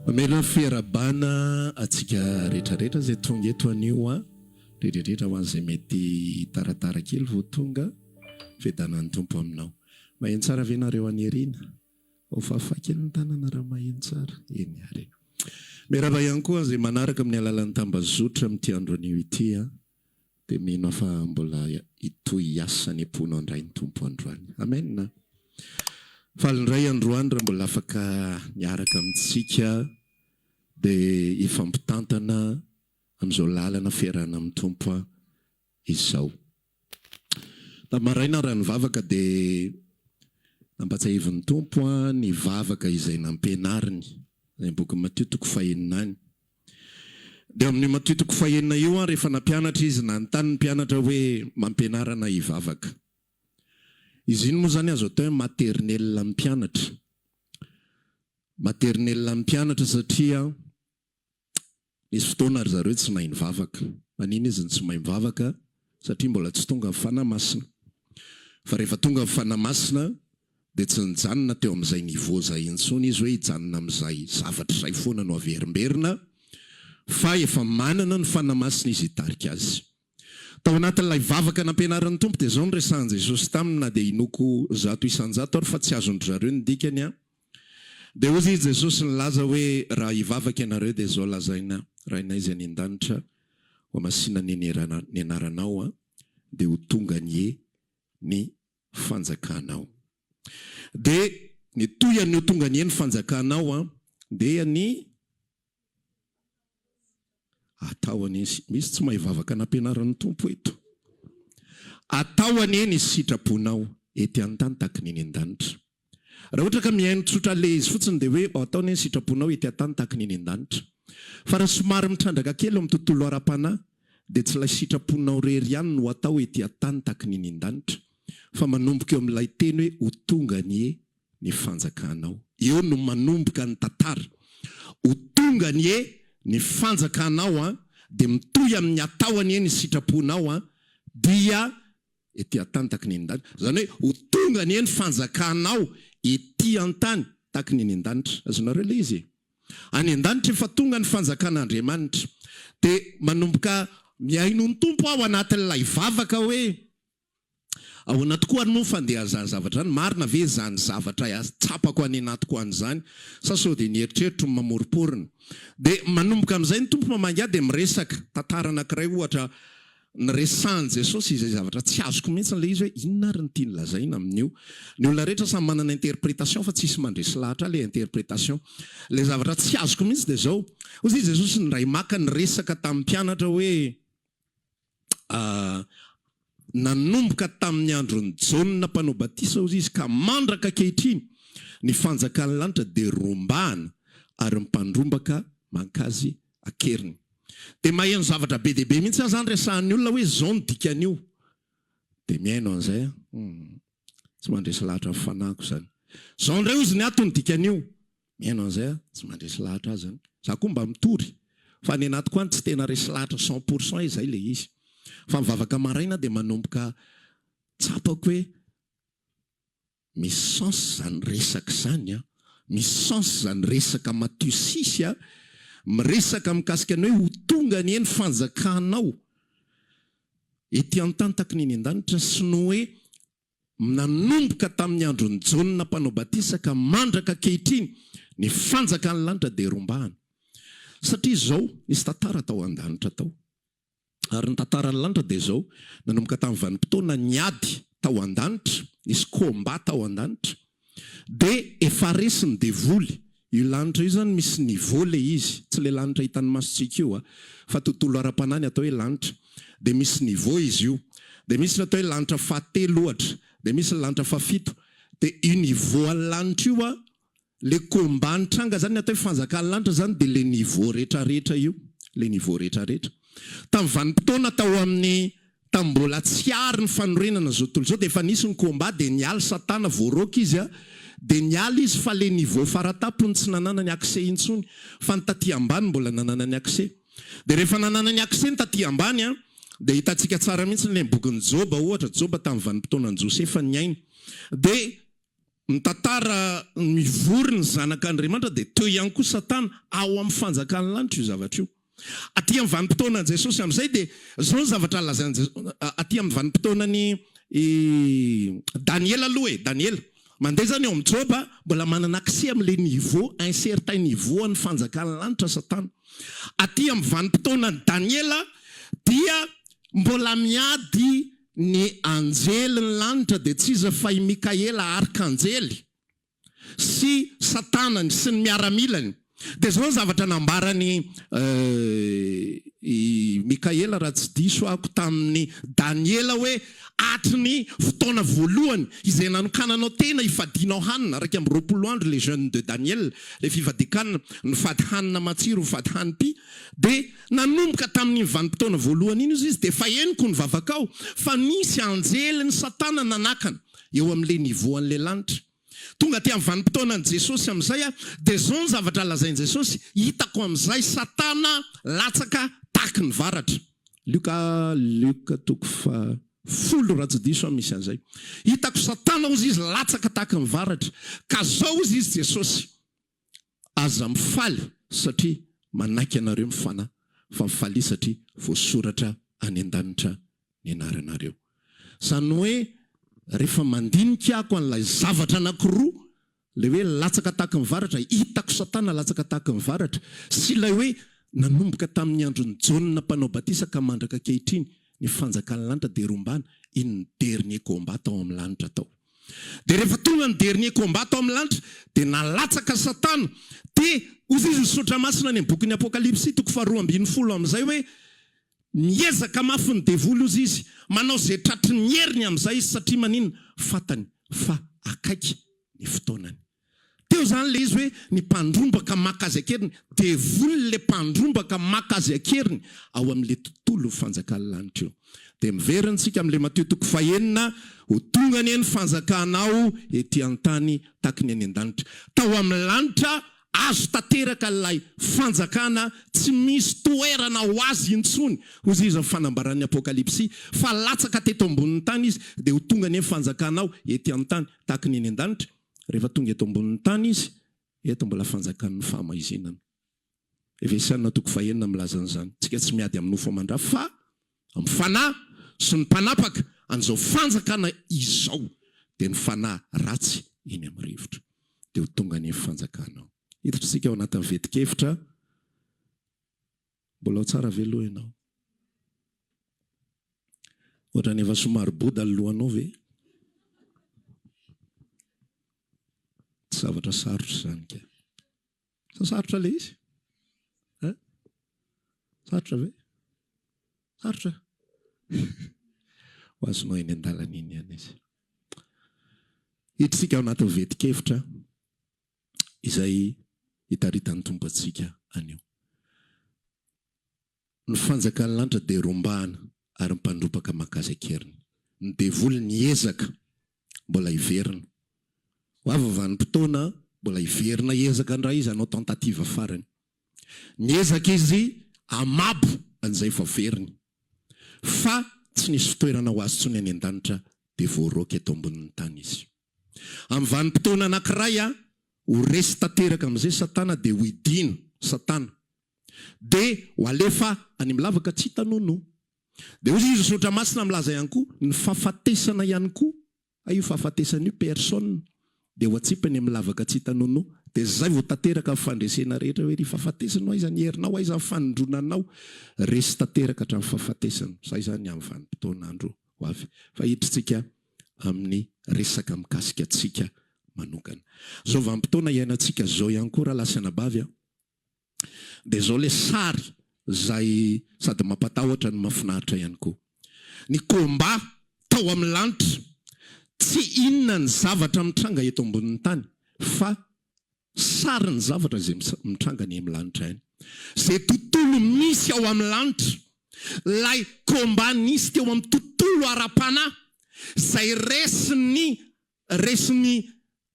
Mamelona fiarahabana antsika rehetra rehetra izay tonga eto anio an, indrindra indrindra ho an'izay mety taratara kely vao tonga, fiadanan'ny Tompo aminao. Maheno tsara ve nareo any aoriana? Ao fahafaha kely ny tanana raha maheno tsara. Eny ary e. Miarahaba ihany koa an'izay manaraka amin'ny alalan'ny tambazotra amin'ity andro anio ity an. Dia mino aho fa mbola hitohy hiasa any am-ponao indray ny Tompo androany. Amen. Faly indray androany raha mbola afaka miaraka amintsika dia hifampitantana amin'izao lalana fiarahana amin'ny Tompo izao. Tamin'ny maraina raha nivavaka dia nampatsiahivin'ny Tompo ny vavaka izay nampianariny, any amin'ny bokin'i Matio toko fahenina any. Dia amin'io Matio toko fahenina io an, rehefa nampianatra izy, nanontany ny mpianatra hoe, mampianarana hivavaka. Izy iny moa izany azo atao hoe maternelle ny mpianatra. Maternelle ny mpianatra satria nisy fotoana ry zareo tsy nahay nivavaka. Manina izy no tsy mahay mivavaka? Satria mbola tsy tonga ny Fanahy Masina. Fa rehefa tonga ny Fanahy Masina dia tsy nijanona teo amin'izay niveau izay intsony izy hoe hijanona amin'izay zavatra izay foana no averimberina fa efa manana ny Fanahy Masina izy hitarika azy. Tao anatin'ilay vavaka nampianarin'ny Tompo dia izao no resahan'i Jesosy taminy na dia inoako 100% ary fa tsy azon-dry zareo ny dikany an! Dia hoy izy Jesosy nilaza hoe raha hivavaka ianareo dia izao lazaina, Rainay izay any an-danitra, hohamasina anie ny anaranao an, dia ho tonga anie ny fanjakanao. Dia ny toy an'io tonga anie ny fanjakanao an, dia ny atao anie ny, misy tsy mahay vavaka nampianarin'ny Tompo eto. Atao anie ny sitraponao ety an-tany tahaka ny eny an-danitra. Raha ohatra ka mihaino tsotra le izy fotsiny dia hoe atao anie ny sitraponao ety an-tany tahaka ny eny an-danitra. Fa raha somary mitrandraka kely eo amin'ny tontolo ara-panahy dia tsy ilay sitraponao irery ihany no atao ety an-tany tahaka ny eny an-danitra fa manomboka eo amin'ilay teny hoe ho tonga anie ny fanjakanao. Eo no manomboka ny tantara. Ho tonga anie ny fanjakanao an, dia mitohy amin'ny atao anie ny sitraponao an, dia ety an-tany tahaky ny eny an-danitra. Izany hoe ho tonga anie ny fanjakanao ety an-tany tahaky ny eny an-danitra. Azonareo ilay izy e? Any an-danitra efa tonga ny fanjakan'Andriamanitra. Dia manomboka mihaino ny Tompo aho anatin'ilay vavaka hoe, Ahoana tokoa ary moa ny fandehan'izany zavatra izany? Marina ve izany zavatra tsapako any anatiko any izany? Sa sao dia ny eritreritro no mamoromporona? Dia manomboka amin'izay ny Tompo mamangy ahy dia miresaka tantara anankiray ohatra Niresahan'i Jesosy izay zavatra tsy azoko mihitsy ilay izy hoe inona ary no tiany lazaina amin'io. Ny olona rehetra samy manana interprétation fa tsisy mandresy lahatra ahy ilay interprétation. Ilay zavatra tsy azoko mihitsy dia izao, hoy izy Jesosy indray maka niresaka tamin'ny mpianatra hoe nanomboka tamin'ny andron'i Jaona mpanao batisa hoy izy ka mandraka ankehitriny ny fanjakan'ny lanitra dia rombahana ary ny mpandrombaka mankazy an-keriny. Dia maheno zavatra be dia be mihitsy aho izany resahan'ny olona hoe izao no dikan'io. Dia mihaino an'izay aho. Hum. Tsy mandresy lahatra ny fanahiko izany. Izao indray hozy ny ato ny dikan'io. Mihaino an'izay aho, tsy mandresy lahatra ahy izany. Izaho koa mba mitory. Fa any anatiko any tsy tena resy lahatra 100% izay ilay izy. Fa mivavaka maraina aho dia manomboka tsapako hoe Misy sens zany resaka zany an! Misy sens zany resaka Matio six a! Miresaka mikasika ny hoe ho tonga anie ny fanjakanao ety an-tany tahaky ny eny an-danitra sy ny hoe nanomboka tamin'ny andron'i Jaona mpanao batisa ka mandraka ankehitriny ny fanjakan'ny lanitra dia rombahana. Satria izao nisy tantara tao an-danitra tao. Ary ny tantaran'ny lanitra dia izao, nanomboka tamin'ny vanim-potoana ny ady tao an-danitra, nisy combat tao an-danitra, dia efa resy ny devoly, io lanitra io izany misy niveau ilay izy, tsy ilay lanitra hitan'ny masontsika io a, fa tontolo ara-panahy ny atao hoe lanitra, dia misy niveau izy io, dia misy ny atao hoe lanitra fahatelo ohatra, dia misy ny lanitra fahafito, dia io niveau an'ny lanitra io a, Le combat nitranga zany ny atao hoe fanjakan'ny lanitra zany dia le niveau retraretra io, le niveau retraretra. Tamin'ny vanim-potoana tao amin'ny tamin'ny mbola tsy ary ny fanorenana izao tontolo izao dia efa nisy ny combat dia nialy satana voaroaka izy a, dia nialy izy fa le niveau faratapony tsy nananany accès intsony fa ny taty ambany mbola nananany accès. Dia rehefa nananany accès ny taty ambany a dia hitantsika tsara mihitsy le bokin'i Joba ohatra, Joba tamin'ny vanim-potoanan'i Josefa niaina dia. Ny tantara mivory ny zanak'Andriamanitra dia teo ihany koa Satana ao amin'ny fanjakan'ny lanitra io zavatra io. Aty amin'ny vanim-potoanan'i Jesosy amin'izay dia izao ny zavatra lazain'i Jesosy aty amin'ny vanim-potoanan'i Daniela aloha e, Daniela. Mandeha izany eo amin'i Joba, mbola manana accès amin'ilay niveau, un certain niveau an'ny fanjakan'ny lanitra Satana. Aty amin'ny vanim-potoanan'i Daniela dia mbola miady Ny anjely ny lanitra dia tsy iza fa i Mikaela arkanjely sy Satanany sy ny miaramilany. Dia izao ny zavatra nambaran'i i Mikaela raha tsy diso aho tamin'i Daniela hoe hatry ny fotoana voalohany izay nanokananao tena hifadianao hanina, 21 andro le jeune de Daniel, le fifadian-kanina, nifady hanina matsiro, nifady hanim-py, dia Nanomboka tamin'iny vanim-potoana voalohany iny ozy izy dia efa henoko ny vavakao fa nisy anjelin'i satana nanakana eo amin'ilay niveau an'ilay lanitra. Tonga aty amin'ny vanim-potoanan'i Jesosy amin'izay aho dia izao ny zavatra lazain'i Jesosy, hitako amin'izay satana latsaka tahaky ny varatra. Lioka Lioka toko faha folo raha tsy diso aho misy an'izay. Hitako satana ozy izy latsaka tahaky ny varatra. Ka zao ozy izy Jesosy. Aza mifaly satria manaiky anareo ny Fanahy, fa mifalia satria voasoratra any an-danitra ny anaranareo. Izany hoe rehefa mandinika ako an'ilay zavatra anankiroa, ilay hoe latsaka tahaky ny varatra, hitako Satana latsaka tahaky ny varatra, sy ilay hoe nanomboka tamin'ny andron'i Jaona mpanao batisa ka mandraka ankehitriny, ny fanjakan'ny lanitra dia rombana, iny ny dernier combat tao amin'ny lanitra tao. Dia rehefa tonga ny dernier combat tao amin'ny lanitra dia nalatsaka satana dia hozy izy ny soratra masina any amin'ny bokin'ny apokalypsy toko faha 12 amin'izay hoe miezaka mafy ny devoly hozy izy manao izay tratry ny heriny amin'izay izy satria maninona fantany fa akaiky ny fotoanany Teo izany ilay izy hoe ny mpandrombaka maka azy an-keriny, devoly ilay mpandrombaka maka azy an-keriny ao amin'ilay tontolo fanjakan'ny lanitra io. Dia miverina isika amin'ilay Matio toko fahenina, ho tonga anie ny fanjakanao ety an-tany tahaky ny any an-danitra. Tao amin'ny lanitra azo tanteraka ilay fanjakana, tsy misy toerana ho azy intsony, hoy izy ny fanambaran'ny Apokalypsy, fa latsaka teto ambonin'ny tany izy, dia ho tonga anie ny fanjakanao ety an-tany tahaky ny any an-danitra. Rehefa tonga eto ambonin'ny tany izy, eto mbola fanjakan'ny fahamaizinana. Efesiana toko fahenina milaza an'izany. Tsika tsy miady amin'ny nofo aman-dra fa amin'ny fanahy sy ny mpanapaka an'izao fanjakana izao, dia ny fanahy ratsy eny amin'ny rivotra. Dia ho tonga anie ny fanjakanao. Hiditra isika ao anatin'ny vetin-kevitra. Mbola ao tsara ve aloha ianao? Ohatran'ny efa somary boda ny lohanao ve? Tsy zavatra sarotra izany ka. Sa sarotra ilay izy? Hein? Sarotra ve? Sarotra? Ho azonao eny an-dalana eny ihany izy. Hiditsika ao anatin'ny vetin-kevitra izay hitaritan'ny Tompo antsika anio. Ny fanjakan'ny lanitra dia rombahana ary ny mpandrobaka maka azy an-keriny. Ny devoly niezaka mbola hiverina. Ho avy ny vanim-potoana mbola hiverina hiezaka indray izy hanao tentative farany. Niezaka izy hamabo an'izay efa veriny. Fa tsy nisy fitoerana ho azy intsony any an-danitra dia voaroaka eto ambonin'ny tany izy. Amin'ny vanim-potoana anankiray, ho resy tanteraka amin'izay Satana dia ho idina Satana. Dia ho alefa any amin'ny lavaka tsy hita nono. Dia hoy izy soratra masina milaza ihany koa, ny fahafatesana ihany koa, hay io fahafatesana io personne, dia ho atsipy any amin'ny lavaka tsy hita nono. Dia izay vao tanteraka ny fandresena rehetra hoe ry fahafatesana aiza ny herinao, aiza ny fanindronanao. Resy tanteraka hatramin'ny fahafatesana. Izay izany amin'ny vanim-potoana andro ho avy. Fa hidritsika amin'ny resaka mikasika antsika manokana. Izao vanim-potoana iainantsika izao ihany koa rahalahy sy anabavy a, dia izao ilay sary izay sady mampatahotra no mahafinaritra ihany koa. Ny combat tao amin'ny lanitra, tsy inona ny zavatra mitranga eto ambonin'ny tany fa sarin'ny zavatra izay mitranga any amin'ny lanitra any. Izay tontolo misy ao amin'ny lanitra, ilay combat nisy teo amin'ny tontolo ara-panahy izay resin'ny resin'ny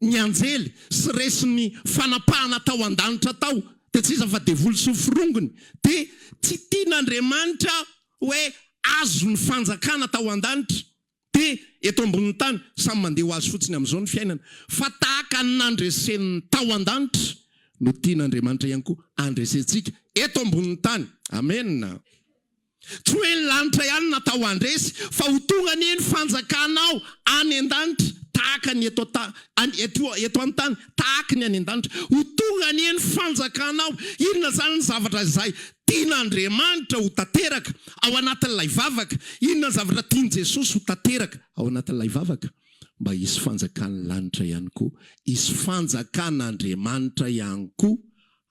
ny anjely sy resin'ny fanapahana tao an-danitra tao dia tsy iza fa devoly sy ny forongony dia tsy tian'Andriamanitra hoe azo ny fanjakana tao an-danitra. be eto ambonin'ny tany, samy mandeha ho azy fotsiny amin'izao ny fiainana, fa tahaka ny nandresen'ny tao an-danitra no tian'Andriamanitra ihany koa handresentsika eto ambonin'ny tany. Amena. Tsy hoe ny lanitra ihany no natao handresy, fa ho tonga anie ny fanjakanao any an-danitra tahaka ny eto an-tany, eto, eto an-tany tahaka ny any an-danitra. Ho tonga anie ny fanjakanao. Inona izany ny zavatra izay tian'Andriamanitra ho tanteraka ao anatin'ilay vavaka? Inona ny zavatra tian'i Jesosy ho tanteraka ao anatin'ilay vavaka? Mba hisy fanjakan'ny lanitra ihany koa, hisy fanjakan'Andriamanitra ihany koa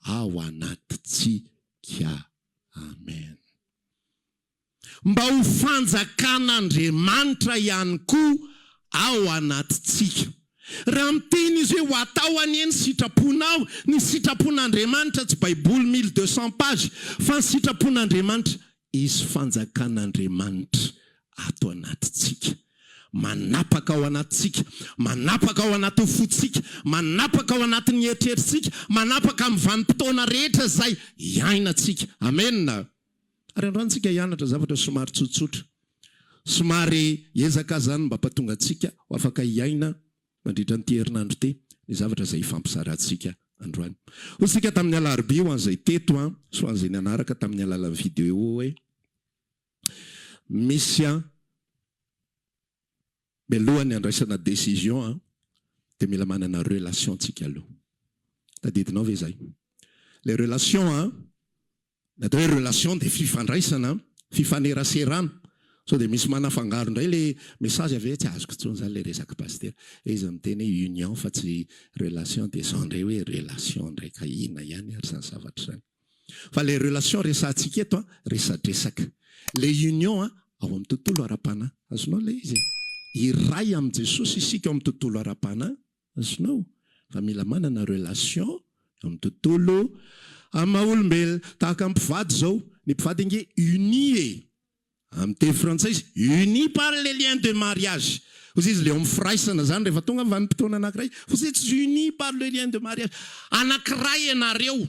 ao anatintsika. Amen. Mba ho fanjakan'Andriamanitra ihany koa ao anatintsika. Raha miteny izy hoe ho atao anie ny sitraponao, ny sitrapon'Andriamanitra tsy baiboly 1200 pages fa ny sitrapon'Andriamanitra, hisy fanjakan'Andriamanitra ato anatintsika. Manapaka ao anatintsika, manapaka ao anatin'ny fontsika, manapaka ao anatin'ny eritreritsika, manapaka amin'ny vanim-potoana rehetra izay iainantsika. Amena! Ary androany tsika hianatra zavatra somary tsotsotra. Somary hiezaka aho izany mba hampatonga antsika ho afaka hiaina mandritra an'ity herinandro ity ny zavatra izay hifampizarantsika androany. Hoy isika tamin'ny alarobia ho an'izay teto sy ho an'izay nanaraka tamin'ny alalan'ny video hoe, Misy an, mialohan'ny handraisana décision an, dia mila manana relation tsika aloha. Tadidinao ve izay? Ilay relation an, ny atao hoe relation dia fifandraisana, fifaneraserana. Sao dia misy manafangaro indray ilay message avy eo, tsy azoko intsony izany ilay resak'i Pasitera. Izy miteny hoe union fa tsy relation dia izao indray hoe relation indray ka inona ihany ary izany zavatra izany. Fa ilay relation resahantsika eto an, resadresaka. Ilay union an, ao amin'ny tontolo ara-panahy. Azonao ilay izy e? Iray amin'i Jesosy isika ao amin'ny tontolo ara-panahy. Azonao? Fa mila manana relation eo amin'ny tontolo amin'ny maha olombelona. Tahaka ny mpivady izao. Ny mpivady ange unis e! Amin'ny teny frantsay izy, unis par les liens de mariage. Hoy izy, ilay ao amin'ny firaisana izany rehefa tonga ny vanim-potoana anankiray, vous êtes unis par le lien de mariage. Anankiray ianareo.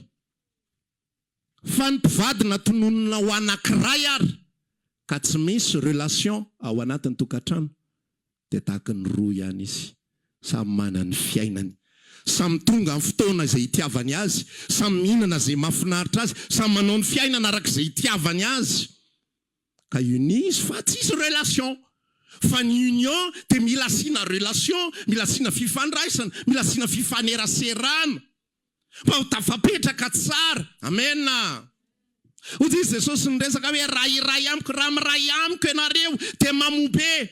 Fa ny mpivady na tononina ho anankiray ary ka tsy misy relation ao anatin'ny tokantrano dia tahaka ny roa ihany izy. Samy manana ny fiainany. Samy tonga amin'ny fotoana izay itiavany azy, samy mihinana izay mahafinaritra azy, samy manao ny fiainana araka izay itiavany azy. Ka unis izy fa tsisy relation. Fa ny union dia mila asiana relation, mila asiana fifandraisana, mila asiana fifaneraserana. Mba ho tafapetraka tsara. Amen. Hoy izy Jesosy niresaka hoe raha iray amiko, raha miray amiko ianareo dia mamobe.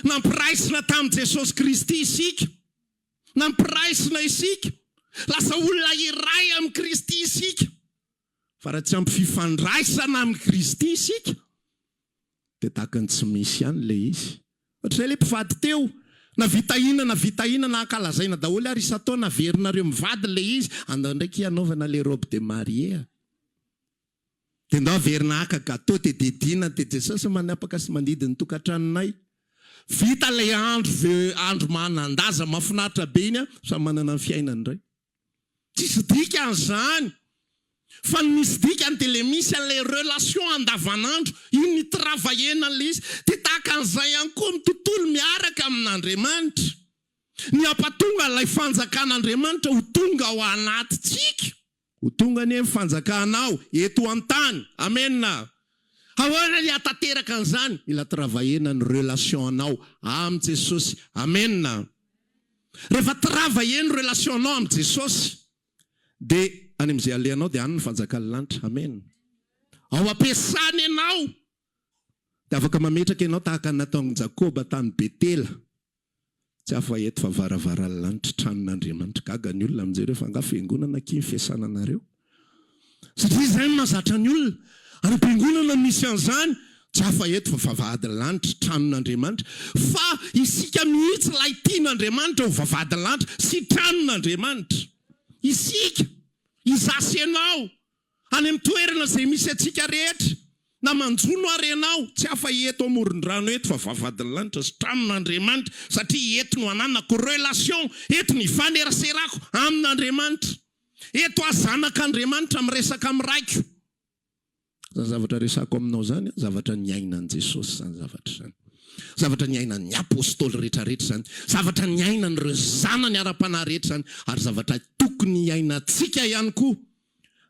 Nampiraisina tamin'i Jesosy Kristy isika. Nampiraisina isika. Lasa olona iray amin'i Kristy isika. Fa raha tsy ampy fifandraisana amin'i Kristy isika, dia tahaka ny tsy misy ihany ilay izy. Ohatr'izay ilay mpivady teo. Na vita inona na vita inona na ankalazaina daholo ary isan-taona averinareo mivady ilay izy, andao indray akia hanaovana ilay robe de mariée a. Dia ndao averina haka gateau dia didiana dia Jesosy manapaka sy mandidy ny tokantranonay. Vita ilay andro ve andro manan-daza mahafinaritra be iny an, samy manana ny fiainany indray. Tsisy dikany izany. Fa ny misy dikany dia ilay misy an'ilay relation andavanandro, iny ny travailler-na an'ilay izy. Dia tahaka an'izay ihany koa ny tontolo miaraka amin'Andriamanitra. Ny hampatonga an'ilay fanjakan'Andriamanitra ho tonga ao anatintsika. Ho tonga anie ny fanjakanao eto an-tany. Amena. Ahoana ny hahatanteraka an'izany? Mila travailler-na ny relation-nao amin'i Jesosy. Amena. Rehefa travailler ny relation-nao amin'i Jesosy, dia any amin'izay alehanao dia any ny fanjakan'ny lanitra. Amena. Ao am-piasana ianao, dia afaka mametraka ianao tahaka ny nataon'i Jakoba tany Betela. Tsy hafa eto fa varavaran'ny lanitra, tranon'Andriamanitra. Gaga ny olona mijery hoe fa angaha fiangonana akia ny fiasana anareo? Satria izay no mahazatra ny olona. Any am-piangonana no misy an'izany. Tsy hafa eto fa vavahadin'ny lanitra, tranon'Andriamanitra. Fa isika mihitsy ilay tian'Andriamanitra ho vavahadin'ny lanitra sy tranon'Andriamanitra. Isika, izaho sy ianao. Any amin'ny toerana izay misy antsika rehetra, na manjono ary ianao, tsy hafa eto amoron-drano eto fa vavahadin'ny lanitra sy tranon'Andriamanitra, satria eto no ananako relation, eto no ifaneraserako amin'Andriamanitra. Eto aho zanak'Andriamanitra miresaka amin'ny Raiko. Izany zavatra resahako aminao izany, zavatra niainan'i Jesosy izany zavatra izany. Zavatra niainan'ny Apostoly rehetrarehetra izany, zavatra niainan'ireo zanany ara-panahy rehetra izany, ary zavatra tokony hiainantsika ihany koa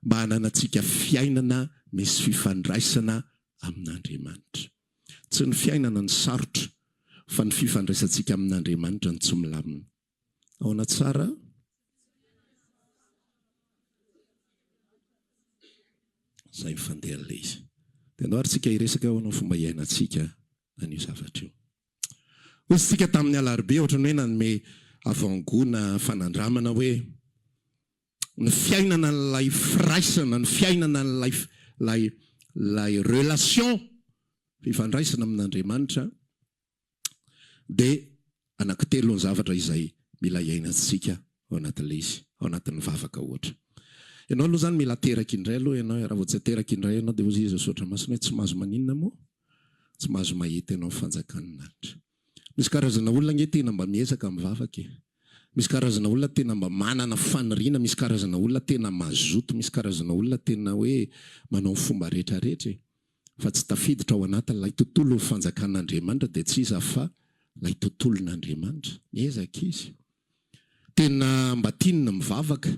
mba hananantsika fiainana misy fifandraisana amin'Andriamanitra. Tsy ny fiainana no sarotra fa ny fifandraisantsika amin'Andriamanitra no tsy milamina. Ahoana tsara? Izay ny fandehan'ilay izy. Dia andao ary tsika hiresaka ahoana ny fomba hiainantsika an'io zavatra io. Hoy isika tamin'ny alarobia ohatran'ny hoe nanome avant-gout na fanandramana hoe ny fiainana an'ilay firaisana, ny fiainana an'ilay ilay ilay relation, fifandraisana amin'Andriamanitra dia anankitelo ny zavatra izay mila iainantsika ao anatin'ilay izy, ao anatin'ny vavaka ohatra. Ianao aloha izany mila ateraka indray aloha ianao e, raha vao tsy ateraka indray ianao dia hoy izy Soratra Masina hoe tsy mahazo maninona moa? Tsy mahazo mahita ianao ny fanjakan'ny lanitra. Misy karazana olona ange tena mba miezaka mivavaka e. Misy karazana olona tena mba manana faniriana, misy karazana olona tena mazoto, misy karazana olona tena hoe manao ny fomba rehetra rehetra e. Fa tsy tafiditra ao anatin'ilay tontolon'ny fanjakan'Andriamanitra dia tsy iza fa ilay tontolon'Andriamanitra. Miezaka izy. Tena mba tiany ny mivavaka.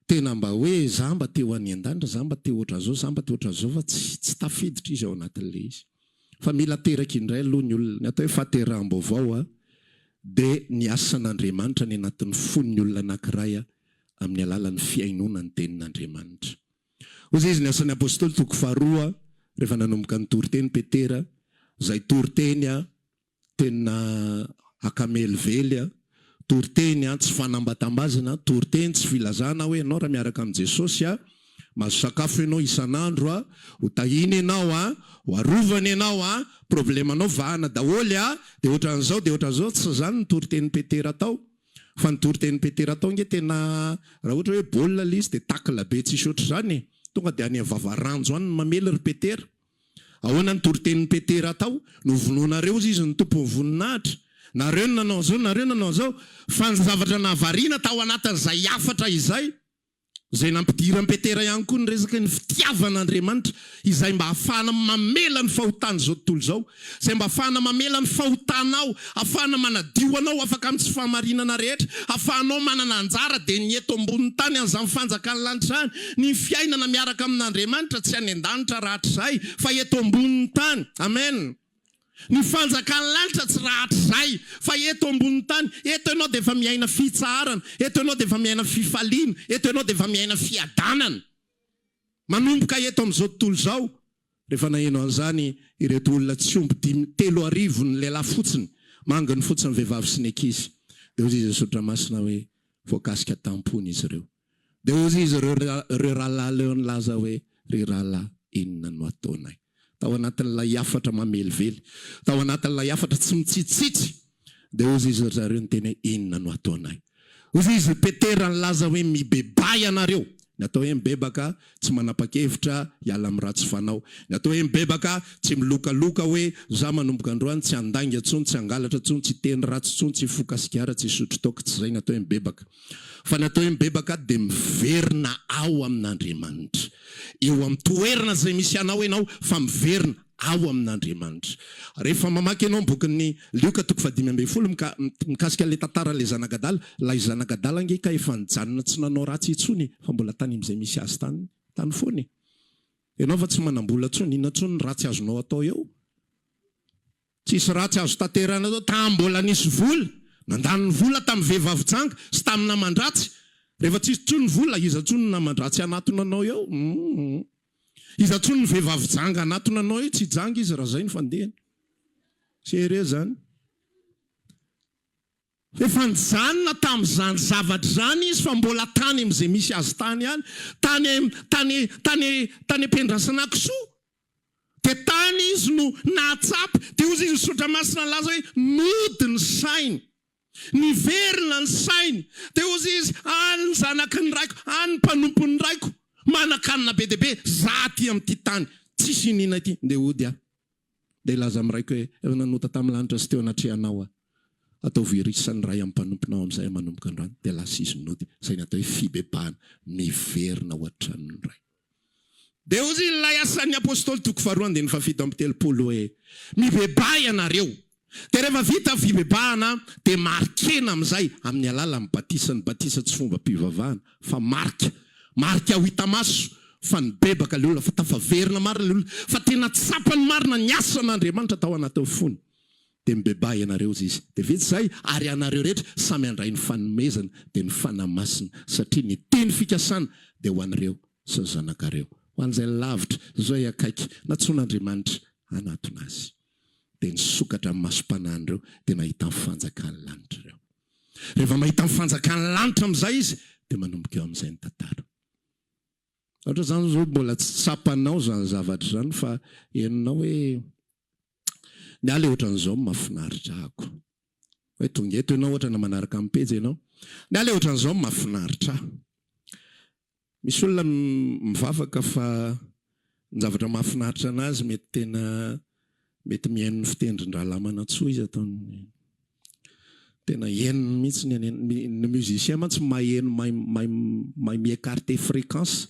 Tena mba hoe za mba te ho any an-danitra, za mba te ho ohatran'izao, za mba te ho ohatran'izao fa tsy tsy tafiditra izy ao anatin'ilay izy. Fa mila ateraka indray aloha ny olona. Ny atao hoe fahateraham-baovao dia ny asan'Andriamanitra any anatin'ny fon'ny olona anankiray amin'ny alalan'ny fihainoana ny tenin'Andriamanitra. Hoy izy, Ny Asan'ny Apostoly toko faharoa, rehefa nanomboka nitory teny Petera, izay toriteny tena akamelively, toriteny tsy fanambatambazana, toriteny tsy filazana hoe ianao raha miaraka amin'i Jesosy, mahazo sakafo ianao isan'andro, ho tahiana ianao, ho arovana ianao, problemanao vahana daholo, dia ohatran'izao, dia ohatran'izao, tsy izany ny toritenin'i Petera tao. Fa ny toritenin'i Petera tao ange tena raha ohatra hoe baolina ilay izy dia tacle be tsisy ohatr'izany e! Tonga dia any amin'ny vavaranjo any ny mamely ry Petera. Ahoana ny toritenin'i Petera tao? Novonoinareo hozy izy ny tompon'ny voninahitra. Nareo no nanao an'izao, nareo no nanao an'izao. Fa ny zavatra nahavariana tao anatin'izay hafatra izay, Izay nampidiran'i Petera ihany koa ny resaka ny fitiavan'Andriamanitra, izay mba hahafahana mamela ny fahotan'izao tontolo izao, izay mba hahafahana mamela ny fahotanao, hahafahana manadio anao ho afaka amin'ny tsy fahamarinana rehetra, hahafahanao manana anjara dia ny eto ambonin'ny tany an'izany fanjakan'ny lanitra izany, ny fiainana miaraka amin'Andriamanitra, tsy any an-danitra rahatrizay, fa eto ambonin'ny tany. Amen. Ny fanjakan'ny lanitra tsy rahatrizay fa eto ambonin'ny tany, eto ianao dia efa miaina fitsaharana, eto ianao dia efa miaina fifaliana, eto ianao dia efa miaina fiadanana. Manomboka eto amin'izao tontolo izao, rehefa naheno an'izany ireto olona tsy omby dimy, 3000 ny lehilahy fotsiny, manginy fotsiny ny vehivavy sy ny ankizy, dia hoy izy Soratra Masina hoe voakasika tam-pony izy ireo. Dia hoy izy ireo ireo rahalahy ireo nilaza hoe, Ry rahalahy, inona no ataonay? Tao anatin'ilay hafatra mamelively, tao anatin'ilay hafatra tsy mitsitsitsy, dia hoy izy ry zareo niteny hoe, Inona no ataonay? Hoy izy, Petera nilaza hoe, Mibebaha ianareo. Ny atao hoe mibebaka, tsy manapa-kevitra hiala amin'ny ratsy fanao. Ny atao hoe mibebaka, tsy milokaloka hoe, Za manomboka androany tsy handainga intsony, tsy hangalatra intsony, tsy hiteny ratsy intsony, tsy hifoka sigara, tsy hisotro toaka. Tsy izay ny atao hoe mibebaka. Fa ny atao hoe mibebaka dia miverina ao amin'Andriamanitra. Eo amin'ny toerana izay misy anao ianao fa miverina ao amin'Andriamanitra. Rehefa mamaky ianao ny bokin'ny Lioka toko fahadimy ambin'ny folo mikasika ilay tantaran'ilay zanak'adala, ilay zanak'adala ange ka efa nijanona tsy nanao ratsy intsony fa mbola tany amin'izay misy azy tany tany foana e. Ianao fa tsy manam-bola intsony, inona intsony ny ratsy azonao atao eo? Tsisy ratsy azo tanterahina tao, tamin'ny mbola nisy vola, nandany ny vola tamin'ny vehivavy janga sy tamin'ny naman-dratsy, rehefa tsisy intsony ny vola, iza intsony ny naman-dratsy hanatona anao eo? Humm. Iza intsony ny vehivavy janga hanatona anao eo? Tsy janga izy raha zay no fandehany. Sérieux zany. Efa nijanona tamin'izany zavatra izany izy fa mbola tany amin'izay misy azy tany ihany, tany tany tany tany am-piandrasana kisoa. Dia tany izy no nahatsapa, dia hozy izy ny Soratra Masina nilaza hoe nody ny sainy, niverina ny sainy, dia hozy izy, any ny zanaky ny raiko, any ny mpanompon'ny raiko, manan-kanina be dia be, za aty amin'ity tany tsisy iniana ity, ndeha hody aho. Dia hilaza amin'ny raiko hoe, Efa nanota tamin'ny lanitra sy teo anatrehanao aho. Ataovy irisan'ny ray amin'ny mpanomponao amin'izay aho manomboka androany. Dia lasa izy nody. Izay ny atao hoe fibebahana, miverina ao an-tranon'ny ray. Dia hoy ilay Asan'ny Apostoly toko faharoa andininy fahafito amby telopolo hoe, Mibebaha ianareo. Dia rehefa vita ny fibebahana dia marikena amin'izay amin'ny alalan'ny batisa. Ny batisa tsy fombam-pivavahana fa marika. Marika ho hita maso fa nibebaka ilay olona, fa tafaverina marina ilay olona, fa tena tsapany marina ny asan'Andriamanitra tao anatin'ny fony. Dia mibebaha ianareo, hozy izy. Dia vita izay, ary ianareo rehetra samy handray ny fanomezana, dia ny Fanahy Masina, satria ny teny fikasana dia ho anareo sy ny zanakareo, ho an'izay lavitra, izay akaiky, nantsoin'Andriamanitra hanatona azy. Dia nisokatra ny masom-panahin'ireo, dia nahita ny fanjakan'ny lanitra ireo. Rehefa mahita ny fanjakan'ny lanitra amin'izay izy, dia manomboka eo amin'izay ny tantara. Ohatra izany izao mbola tsy tsapanao izany zavatra izany fa henonao hoe ny ahy ilay ohatran'izao no mahafinaritra ahako. Hoe tonga eto ianao ohatra na manaraka ny pejy ianao. Ny ahy ilay ohatran'izao no mahafinaritra ahy. Misy olona mivavaka fa ny zavatra mahafinaritra anazy mety tena mety mihaino ny fitendrin-drahalahy Manantsoa izy ataony tena henony mihitsy ny ny musicien mantsy maheno mahay mahay mahay mi-écarter fréquence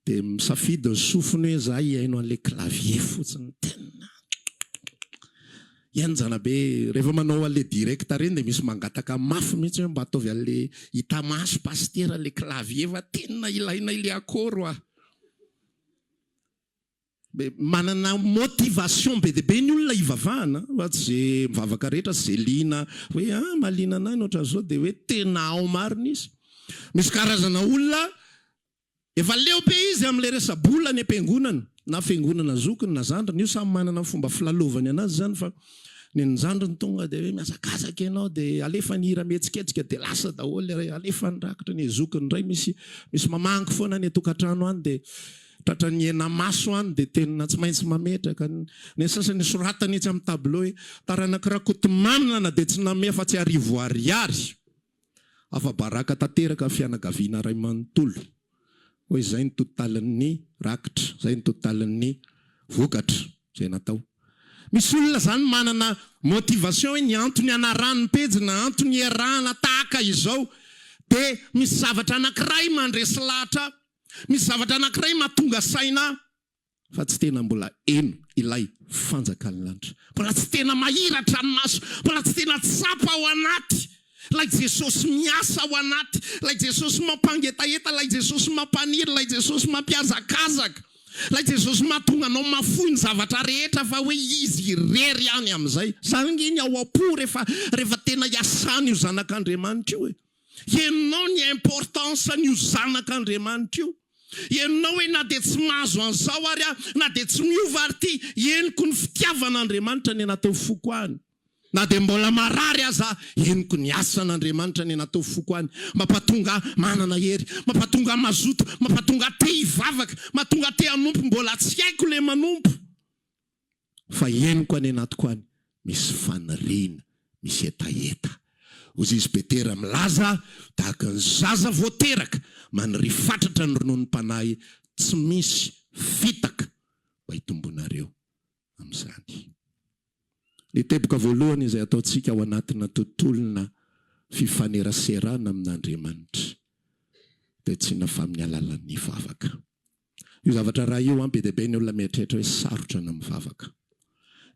dia misafidy ny sofiny hoe za hihaino an'ilay clavier fotsiny tena Henjana be, rehefa manao an'le direct reny dia misy mangataka mafy mihitsy hoe mba ataovy an'le hita maso pasitera le clavier fa tena ilainay le accord ah. Manana motivation be dia be ny olona hivavahana fa tsy ze mivavaka rehetra sy ze liana hoe ah mahaliana anah ny ohatran'izao dia hoe tena ao marina izy. Misy karazana olona Efa leo be izy amin'ilay resa-bola any am-piangonana, na fiangonana zokiny na zandriny, io samy manana ny fomba filalaovany anazy izany fa ny an'ny zandriny tonga dia hoe mihazakazaka ianao dia alefa ny hira mihetsiketsika dia lasa daholo ilay alefa ny rakitra, ny zokiny indray misy misy mamangy foana any an-tokantrano any dia tratran'ny hena-maso any dia tena tsy maintsy mametraka, ny sasany soratany etsy amin'ny tableau hoe taranak'i Rakotomanana dia tsy namehy afa-tsy arivo ariary. Afa-baraka tanteraka ny fianakaviana iray manontolo. Hoe izay ny totalin'ny rakitra, izay ny totalin'ny vokatra izay natao. Misy olona izany manana motivation hoe ny antony anarahany ny pejy na antony iarahana tahaka izao dia misy zavatra anankiray mandresy lahatra ahy, misy zavatra anankiray mahatonga saina ahy. Fa tsy tena mbola heno ilay fanjakan'ny lanitra. Mbola tsy tena mahiratra ny maso, mbola tsy tena tsapa ao anaty ilay Jesosy miasa ao anaty, ilay Jesosy mampangetaheta, ilay Jesosy mampaniry, ilay Jesosy mampihazakazaka, ilay Jesosy mahatonga anao mahafoy ny zavatra rehetra fa hoe Izy irery ihany amin'izay. Izany ange ny ao am-po rehefa rehefa tena iasan'io Zanak'Andriamanitra io e. Henonao ny importance-n'io Zanak'Andriamanitra io. Henonao hoe na dia tsy mahazo an'izao ary aho, na dia tsy miova ary ity, henoko ny fitiavan'Andriamanitra ny anatin'ny foko any. Na dia mbola marary aza aho, henoko ny asan'Andriamanitra ny anatin'ny foko any. Mampatonga ahy manana hery, mampatonga ahy mazoto, mampatonga ahy te hivavaka, mahatonga ahy te hanompo, mbola tsy haiko ilay manompo. Fa henoko any anatiko any misy faniriana, misy hetaheta. Hozy izy Petera milaza tahaka ny zaza vao teraka, maniria fatratra ny rononom-panahy tsy misy fitaka mba hitombonareo amin'izany. Ny teboka voalohany izay ataontsika ao anatina tontolona fifaneraserana amin'Andriamanitra dia tsy inona fa amin'ny alalan'ny vavaka. Io zavatra iray io an, be dia be ny olona mieritreritra hoe sarotra ny mivavaka.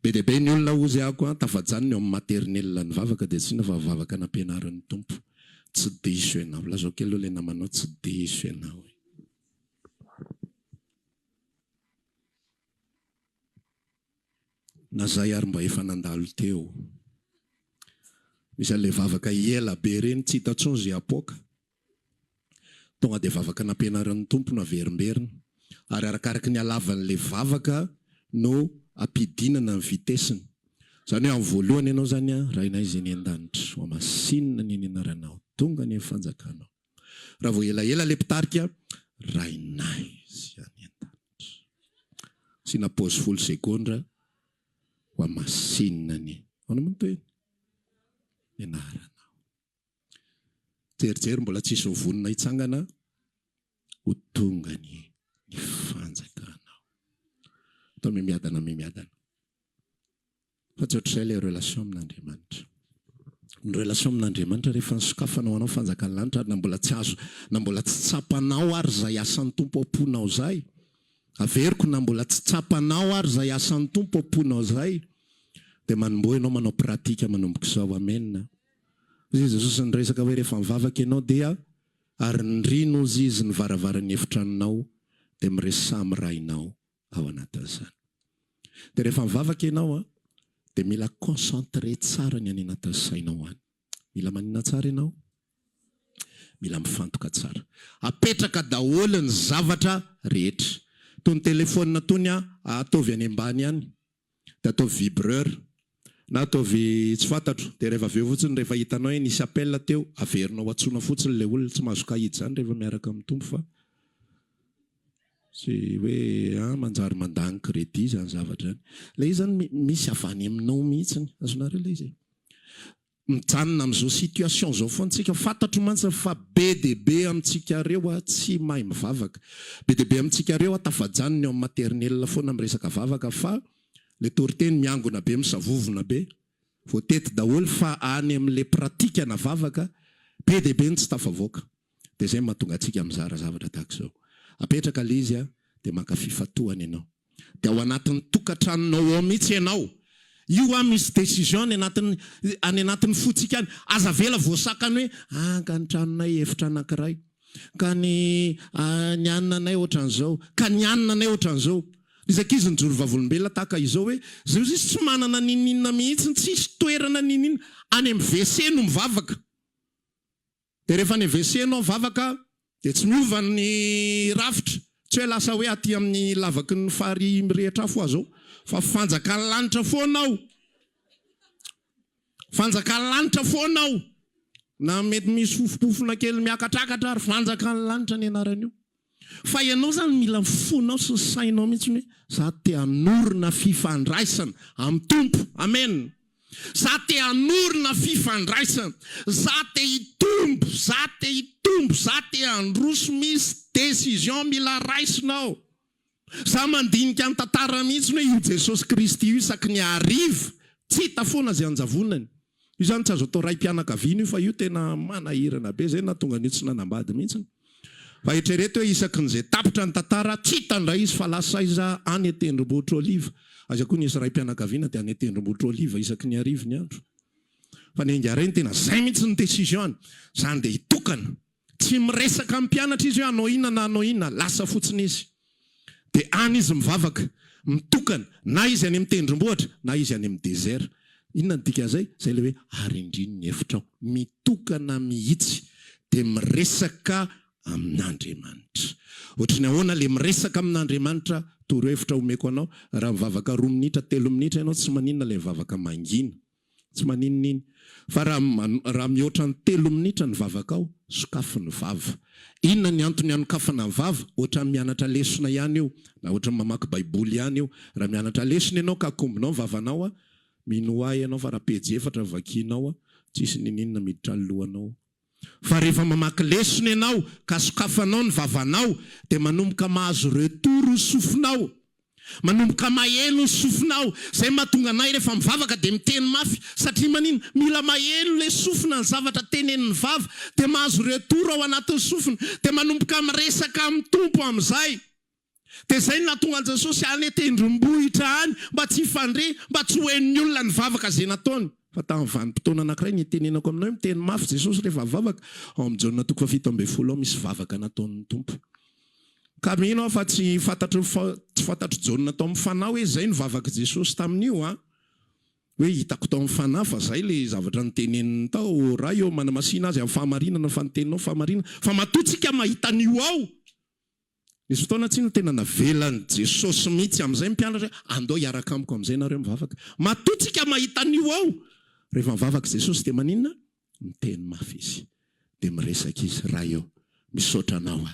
Be dia be ny olona hozy aho koa tafajanona eo amin'ny maternelle ny vavaka dia tsy inona fa vavaka nampianarin'ny Tompo. Tsy diso ianao. Lazao kely aloha ilay namanao tsy diso ianao e. Na zay ary mba efa nandalo teo. Misy an'ilay vavaka ela be ireny tsy hita intsony izay apoaka. Tonga dia vavaka nampianarin'ny Tompo no averimberina. Ary arakaraky ny halavan'ilay vavaka no ampidinana ny vitesse-ny. Izany hoe amin'ny voalohany ianao izany an, Rainay izay any an-danitra, hohamasinina anie ny anaranao, tonga anie ny fanjakanao. Raha vao elaela ilay mpitarika, Rainay izay any an-danitra. Asiana pause folo segondra, hohamasinina anie. Ahoana moa ny tohiny? Ny anaranao. Jerijery mbola tsisy vonona hitsangana ho tonga anie ny fanjakanao. Atao mimiadana mimiadana. Fa tsy ohatr'izay ilay relation amin'Andriamanitra. Ny relation amin'Andriamanitra rehefa nisokafana ho anao fanjakan'ny lanitra ary na mbola tsy azo na mbola tsy tsapanao ary izay asan'ny Tompo ao am-ponao izay. Averiko na mbola tsy tsapanao ary izay asan'ny Tompo ao am-ponao izay. Dia manomboha ianao manao pratique manomboka izao. Amen. Hoy izy Jesosy niresaka hoe rehefa mivavaka ianao dia ary nirino hozy izy ny varavaran'ny efitranonao dia miresaha amin'ny Rainao ao anatin'izany. Dia rehefa mivavaka ianao an, dia mila concentré tsara ny any anatin'ny sainao any. Mila manina tsara ianao? Mila mifantoka tsara. Apetraka daholo ny zavatra rehetra. Tony telephone tony an, ataovy any ambany any. Dia ataovy vibreur. Na ataovy tsy fantatro. Dia rehefa avy eo fotsiny rehefa hitanao hoe nisy appel teo, averinao antsoina fotsiny ilay olona. Tsy mahazo kahidy izany rehefa miaraka amin'ny Tompo fa tsy hoe an manjary mandany crédit izany zavatra izany. Ilay izy izany misy avy any aminao mihitsiny. Azonareo ilay izy e? Mijanona amin'izao situation izao foana tsika. Fantatro mantsy fa be dia be amintsika reo a tsy mahay mivavaka. Be dia be amintsika reo a tafajanona eo amin'ny maternelle foana miresaka vavaka fa le toriteny miangona be misavovona be. Voatety daholo fa any amin'le pratique na vavaka be dia be ny tsy tafavoaka. Dia izay no mahatonga antsika mizara zavatra tahaka izao. Apetraka le izy a dia maka fifantohana ianao. Dia ao anatin'ny tokantranonao ao mihitsy ianao. Io an misy décision any anatin'ny any anatin'ny fontsika any. Aza avela voasakany hoe ah ka ny tranonay efitra anankiray. Ka ny ny anona anay ohatran'izao. Ka ny anona anay ohatran'izao. Nisy ankizy nijoro vavolombelona tahaka izao hoe zay izy tsy manana n'inon'inona mihitsy, tsisy toerana n'inon'inona. Any amin'ny WC no mivavaka. Dia rehefa any WC ianao mivavaka dia tsy miova ny rafitra, tsy hoe lasa hoe aty amin'ny lavaky ny farihy mirehitra afo aho zao, fa fanjakan'ny lanitra foana ao. Fanjakan'ny lanitra foana ao. Na mety misy fofompofona kely miakatrakatra ary fanjakan'ny lanitra ny anaran'io. Fa ianao zany mila ny fonao sy ny sainao mihitsy hoe za te hanorina fifandraisana amin'ny Tompo. Amen. Za te hanorina fifandraisana. Za te hitombo, za te hitombo, za te handroso misy décision mila raisina ao. Za mandinika ny tantara mihitsy hoe io Jesosy Kristy io isaky ny hariva tsy hita foana izay anjavonany. Io zany tsy azo atao raim-pianakaviana io fa io tena manahirana be, zay nahatonga an'io tsy nanambady mihitsy. Fa eritrereto hoe isaky ny izay tapitra ny tantara tsy hita indray izy fa lasa aiza any an-tendrombohitra Oliva. Aiza koa nisy raim-pianakaviana dia any an-tendrombohitra Oliva isaky ny hariva ny andro. Fa ny ainga ray ny tena zay mihitsy ny décision-ny. Zany dia hitokana. Tsy miresaka amin'ny mpianatra izy hoe hanao inona na hanao inona, lasa fotsiny izy. Dia any izy mivavaka, mitokana, na izy any amin'ny tendrombohitra, na izy any amin'ny désert. Inona no dikan'izay? Izay ilay hoe arindrino ny efitrao. Mitokana mihitsy, dia miresaka amin'Andriamanitra. Ohatry ny ahoana ilay miresaka amin'Andriamanitra? Torohevitra omeko anao, raha mivavaka roa minitra, telo minitra ianao, tsy maninona ilay mivavaka mangina. Tsy maninona iny. Fa raha raha mihoatra ny telo minitra ny vavakao, sokafy ny vava. Inona ny antony hanokafana ny vava? Ohatran'ny mianatra lesona ihany io, na ohatran'ny mamaky baiboly ihany io. Raha mianatra lesona ianao ka akombonao ny vavanao a, minoa ahy ianao fa raha pejy efatra vakianao a, tsisy ninininona miditra ny lohanao. Fa rehefa mamaky lesona ianao ka sokafanao ny vavanao dia manomboka mahazo retour ny sofinao. Manomboka maheno ny sofinao. Izay mahatonga anay rehefa mivavaka dia miteny mafy. Satria manina? Mila maheno ilay sofina ny zavatra tenenin'ny vava. Dia mahazo retour ao anatin'ny sofina. Dia manomboka miresaka amin'ny Tompo amin'izay. Dia izay no nahatonga an'i Jesosy any an-tendrombohitra any, mba tsy hifandre, mba tsy ho henon'ny olona ny vavaka izay nataony. Fa tamin'ny vanim-potoana anankiray nitenenako aminao hoe miteny mafy Jesosy rehefa mivavaka, ao amin'ny Jaona toko fahafito ambin'ny folo ao misy vavaka nataon'ny Tompo. Ka mino aho fa tsy fantatry tsy fantatr'i Jaona tao amin'ny fanahy hoe izay no vavak'i Jesosy tamin'io an! Hoe hitako tao amin'ny fanahy fa izay ilay zavatra noteneniny tao, Ray ô, manamasina azy amin'ny fahamarinana fa ny teninao fahamarinana. Fa matoa tsika mahita an'io ao, Nisy fotoana tsinona tena navelan'i Jesosy mihitsy amin'izay ny mpianatra hoe andao hiaraka amiko amin'izay nareo mivavaka. Matoa tsika mahita an'io ao, rehefa mivavaka Jesosy dia maninona? Miteny mafy izy. Dia miresaka izy, Ray ô, misaotra anao aho.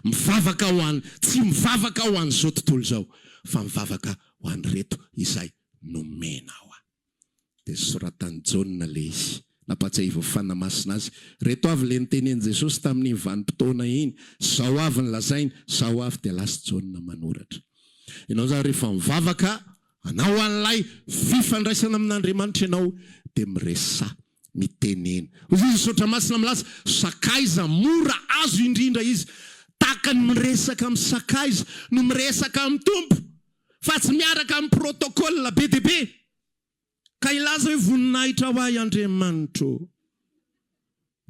Mivavaka ho an, tsy mivavaka ho an'izao tontolo izao, fa mivavaka ho an'ireto izay nomenao ahy. Dia soratan'i Jaona ilay izy. Nampahatsiahivin'ny Fanahy Masina azy. Ireto avy ilay notenenin'i Jesosy tamin'iny vanim-potoana iny. Izao avy ny lazainy, izao avy dia lasa Jaona manoratra. Ianao izany rehefa mivavaka, hanao an'ilay fifandraisana amin'Andriamanitra ianao, dia miresaha, mitenena. Hoy izy, ny Soratra Masina milaza, sakaiza mora azo indrindra izy. Tahaka ny miresaka amin'ny sakaiza no miresaka amin'ny Tompo. Fa tsy miaraka amin'ny protocole be dia be. Ka hilaza hoe voninahitra ho ahy Andriamanitro ô.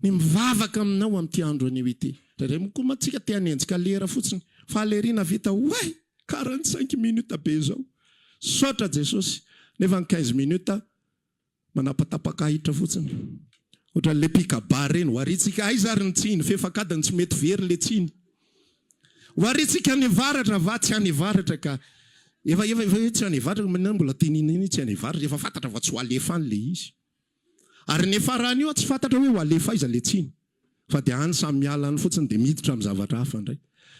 Ny mivavaka aminao amin'ity andro anio ity. Indraindray moa koa mantsika te hanenjika lera fotsiny. Faly ery navita oay! 45 minutes be izao. Misaotra Jesosy. Nefa ny 15 minutes manapatapaka ahitra fotsiny. Ohatran'ilay mpikabary ireny. Ho aritsika aiza ary ny tsiny? Fefak'adiny tsy mety very ilay tsiny. Ho aritsika any avaratra va? Tsy any avaratra ka. Efa efa efa hoe tsy any avaratra, maninona mbola tenenina iny hoe tsy any avaratra? Efa fantatra fa tsy ho alefa any ilay izy. Ary ny farany io tsy fantatra hoe ho alefa aiza le tsiny fa dia any samy miala any fotsiny dia miditra amin'ny zavatra hafa indray.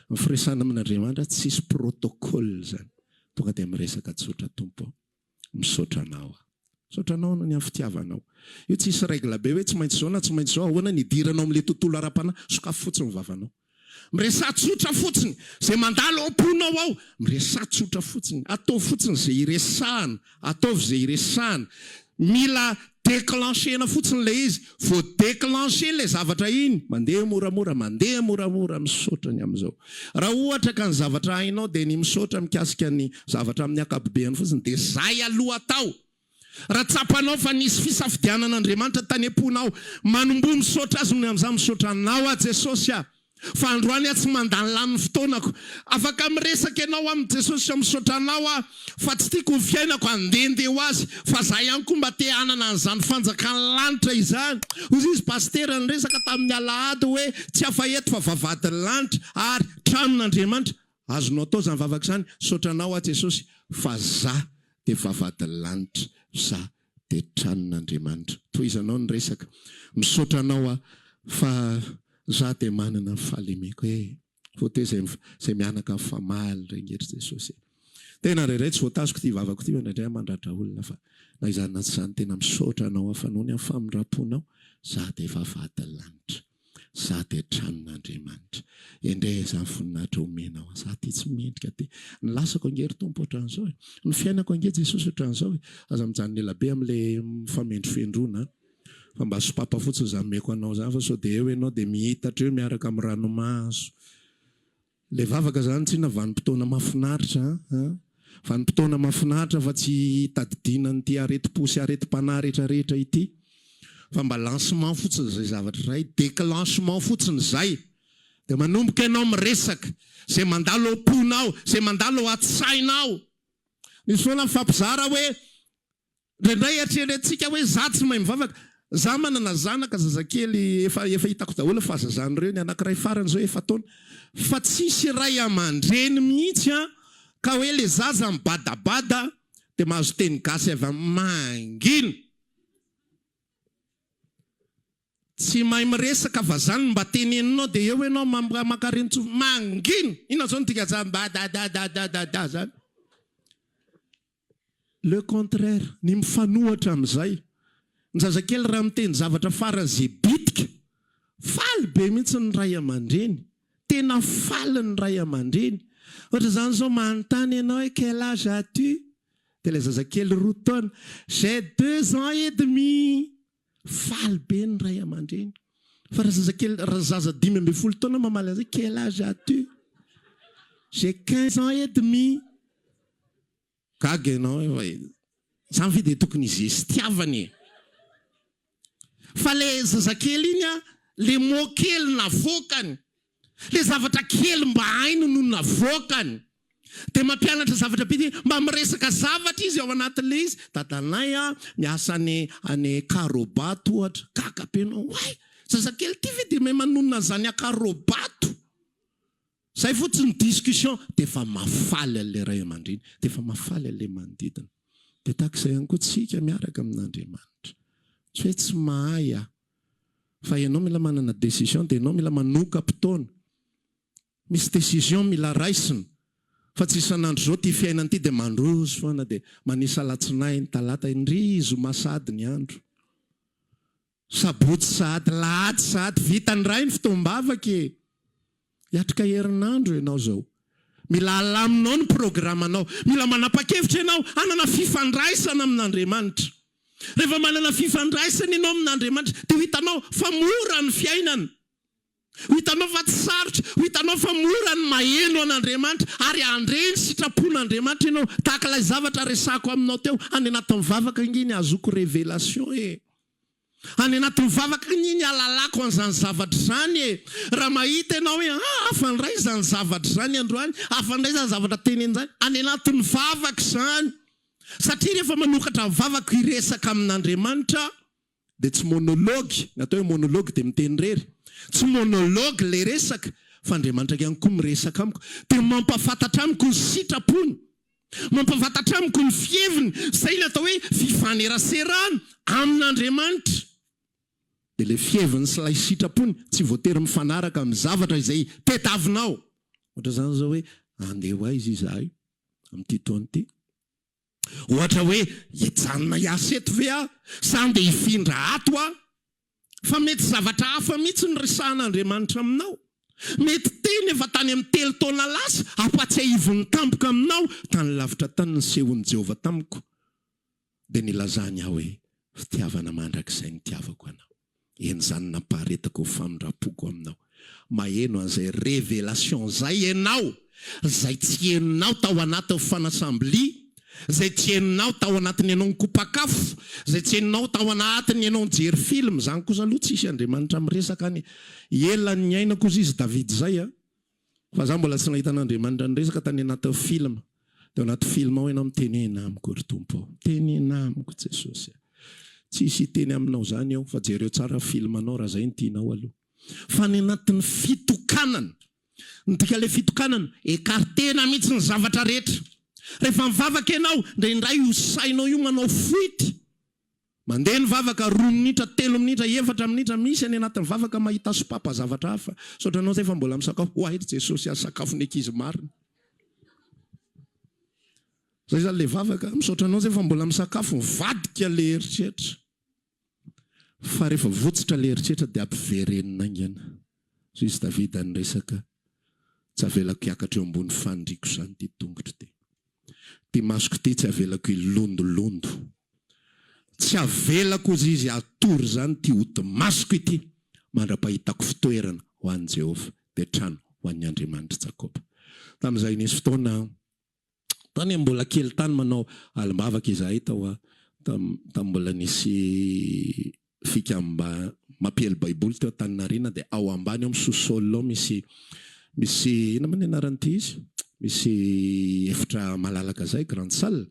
Ny firesahana amin'Andriamanitra tsisy protocole izany. Tonga dia miresaka tsotra Tompo ô, misaotra Anao aho. Misaotra Anao noho ny amin'ny fitiavanao. Io tsisy règle be hoe tsy maintsy izao na tsy maintsy izao, ahoana ny hidiranao amin'ilay tontolo ara-panahy, sokafy fotsiny ny vavanao. Miresaha tsotra fotsiny, izay mandalo ao am-ponao ao, miresaha tsotra fotsiny, ataovy fotsiny izay hiresahana, ataovy izay hiresahana. Mila declencher-na fotsiny ilay izy, vao declencher ilay zavatra iny, mandeha moramora, mandeha moramora, misaotra ny amin'izao. Raha ohatra ka ny zavatra hainao dia ny misaotra mikasika ny zavatra amin'ny ankapobeany fotsiny dia izay aloha atao. Raha tsapanao fa nisy fisafidianan'Andriamanitra tany am-ponao, manomboha misaotra Azy noho ny amin'izany, Misaotra Anao aho Jesosy a! Fa androany aho tsy mandanilany ny fotoanako. Afaka miresaka ianao amin'i Jesosy fa misaotra Anao aho fa tsy tiako ny fiainako handehandeha ho azy fa za ihany koa mba te hanana an'izany fanjakan'ny lanitra izany. Hoy izy Pasitera niresaka tamin'ny alahady hoe tsy afa-eto fa vavahadin'ny lanitra ary tranon'Andriamanitra. Azonao atao izany vavaka izany, Misaotra Anao aho Jesosy fa za dia vavahadin'ny lanitra, za dia tranon'Andriamanitra. Tohizanao ny resaka. Misaotra Anao aho fa za dia manana ny fahalemeko e. Voatery izay izay mianaka mifamaly re nge ry Jesosy e. Tena indraindray tsy voatazoko ity vavako ity fa indraindray aho mandratra olona fa na izany na tsy izany tena misaotra Anao aho fa noho ny amin'ny famindram-ponao za dia vavahadin'ny lanitra. Za dia tranon'Andriamanitra. Endrey izany voninahitra omenao ahy. Za ty tsy mendrika ty. Ny lasako ange ry Tompo ohatran'izao e. Ny fiainako ange Jesosy ohatran'izao e. Aza mijanona ela be amin'ilay mifamendrofendrona an. Fa mba sopapa fotsiny izany omeko anao izany fa sao dia eo ianao dia mihitatra eo miaraka amin'ny ranomaso. Ilay vavaka izany tsinona vanim-potoana mahafinaritra an! Vanim-potoana mahafinaritra fa tsy hitadidiana an'ity aretim-po sy aretim-panahy rehetra rehetra ity fa mba lancement fotsiny izay zavatra izay, déclenchement fotsiny izay. Dia manomboka ianao miresaka izay mandalo ao am-ponao, izay mandalo ao an-tsainao. Nisy fotoana nifampizara hoe Indraindray eritreretintsika hoe za tsy mahay mivavaka. Za manana zanaka zazakely efa efa hitako daholo ny fahazazan'ireo, ny anakiray farany zao efa-taona. Fa tsisy ray aman-dreny mihitsy an ka hoe le zaza mibadabada dia mahazo teny gasy avy amin'ny mangina. Tsy mahay miresaka fa zany mba teneninao dia eo ianao mankarentsofina. Mangina! Inona zao no dikan'izany badadadadada zany? Le contraire, ny mifanohatra amin'izay. Ny zazakely raha miteny zavatra faran'izay bitika, faly be mihitsy ny ray aman-dreny. Tena faly ny ray aman-dreny. Ohatra izany izao manontany ianao hoe quel âge as-tu? Dia ilay zazakely roa taona, j'ai deux ans et demi. Faly be ny ray aman-dreny. Fa raha zazakely, raha zaza 15 taona mamaly an'izay, quel âge as-tu? J'ai 15 ans et demi. Gaga ianao hoe fa izany ve dia tokony hizestiavana e? Fa le zazakely iny an, le mot kely navoakany, le zavatra kely mba hainy no navoakany. Dia mampianatra zavatra be dia mba miresaka zavatra izy ao anatin'ilay izy. Dadanay an, miasa any any Karobato ohatra. Gaga be ianao, oay! Zazakely ity ve dia mahay manonona an'izany Akarobato? Zay fotsiny discussion dia efa mahafaly an'ilay ray aman-dreny, dia efa mahafaly an'ilay manodidina. Dia tahaka izay ihany koa tsika miaraka amin'Andriamanitra. Tsy hoe tsy mahay aho, fa ianao mila manana décision dia ianao mila manokam-potoana. Misy décision mila raisina, fa tsy isan'andro izao ity fiainana ity dia mandroso foana dia manisa alatsinainy, talata, indry zoma sahady ny andro. Sabotsy sahady, lahady sahady, vita indray ny fotoam-bavaka e! Hiatrika herinandro ianao izao. Mila alaminao ny programanao. Mila manapa-kevitra ianao hanana fifandraisana amin'Andriamanitra. Rehefa manana fifandraisana ianao amin'Andriamanitra dia ho hitanao fa mora ny fiainana. Ho hitanao fa tsy sarotra, ho hitanao fa mora ny maheno an'Andriamanitra ary handre ny sitrapon'Andriamanitra ianao. Tahaka ilay zavatra resahako aminao teo, any anatin'ny vavaka ange ny ahazoako révélation e. Any anatin'ny vavaka anie ny ahalalako an'izany zavatra izany e! Raha mahita ianao hoe ah, hafa indray izany zavatra izany androany, hafa indray izany zavatra tenenina izany, any anatin'ny vavaka izany. Satria rehefa manokatra ny vavako hiresaka amin'Andriamanitra aho, dia tsy monologue, ny atao hoe monologue dia miteny irery, tsy monologue ilay resaka, fa Andriamanitra ihany koa miresaka amiko, dia mampahafantatra amiko ny sitrapony. Mampahafantatra amiko ny fiheviny, izay ny atao hoe fifaneraserana amin'Andriamanitra. Dia ilay fiheviny sy ilay sitrapony tsy voatery mifanaraka amin'ny zavatra izay tediavinao. Ohatra izany izao hoe andeha ho aiza izahay amin'ity taona ity? Ohatra hoe hijanona hiasa eto ve aho sa andeha hifindra ato aho? Fa mety zavatra hafa mihitsy no resahan'Andriamanitra aminao. Mety teny efa tany amin'ny telo taona lasa, ampatsiahiviny tampoka aminao, tany lavitra tany nisehoan'i Jehovah tamiko, dia nilazany aho hoe, Fitiavana mandrakizay nitiavako anao. Eny, izany nampaharetako ho famindram-poko aminao. Maheno an'izay révélation izay ianao, izay tsy henonao tao anatin'ny fanasam-bilia, izay tsy henonao tao anatin'ny ianao nikopak'afo, izay tsy henonao tao anatin'ny ianao nijery film, izany kosa aloha tsisy Andriamanitra miresaka any e! Ela niainako ozy izy David izay a! Fa za mbola tsy nahita an'Andriamanitra niresaka tany anatin'ny film, tao anaty film ao ianao mitenena amiko ry Tompo ô! Mitenena amiko Jesosy a! Tsisy hiteny aminao izany eo fa jereo tsara film anao raha izay no tianao aloha. Fa any anatin'ny fitokanana, ny dikan'ilay fitokanana, écarter-na mihitsy ny zavatra rehetra. Rehefa mivavaka ianao, indraindray io sainao io manao fuite. Mandeha ny vavaka, roa minitra, telo minitra, efatra minitra, misy any anatin'ny vavaka mahita sopapa zavatra hafa. Misaotra anao zay fa mbola misakafo. Oay ry Jesosy a, sakafon'ny ankizy marina. Zay zany le vavaka, misaotra anao zay fa mbola misakafo, mivadika le eritreritra. Fa rehefa votsitra le eritreritra dia ampiverenina haingana. Hoy izy Davida niresaka, Tsy avelako hiakatra eo ambony fandriako izany ity tongotro ity. Ity masoko ity tsy avelako hilondolondo. Tsy avelako hozy izy hatory izany ity hodi-masoko ity mandra-pahitako fitoerana ho an'i Jehovah, dia trano ho an'ny Andriamanitr'i Jakoba. Tamin'izay nisy fotoana Tany mbola kely tany manao alim-bavaka izahay tao tam tam mbola nisy fikamba mampiely baiboly teo Antaninarenina dia ao ambany ao amin'ny sous sol ao misy misy inona moa ny anaran'ity izy? Misy efitra malalaka zay, grande salle,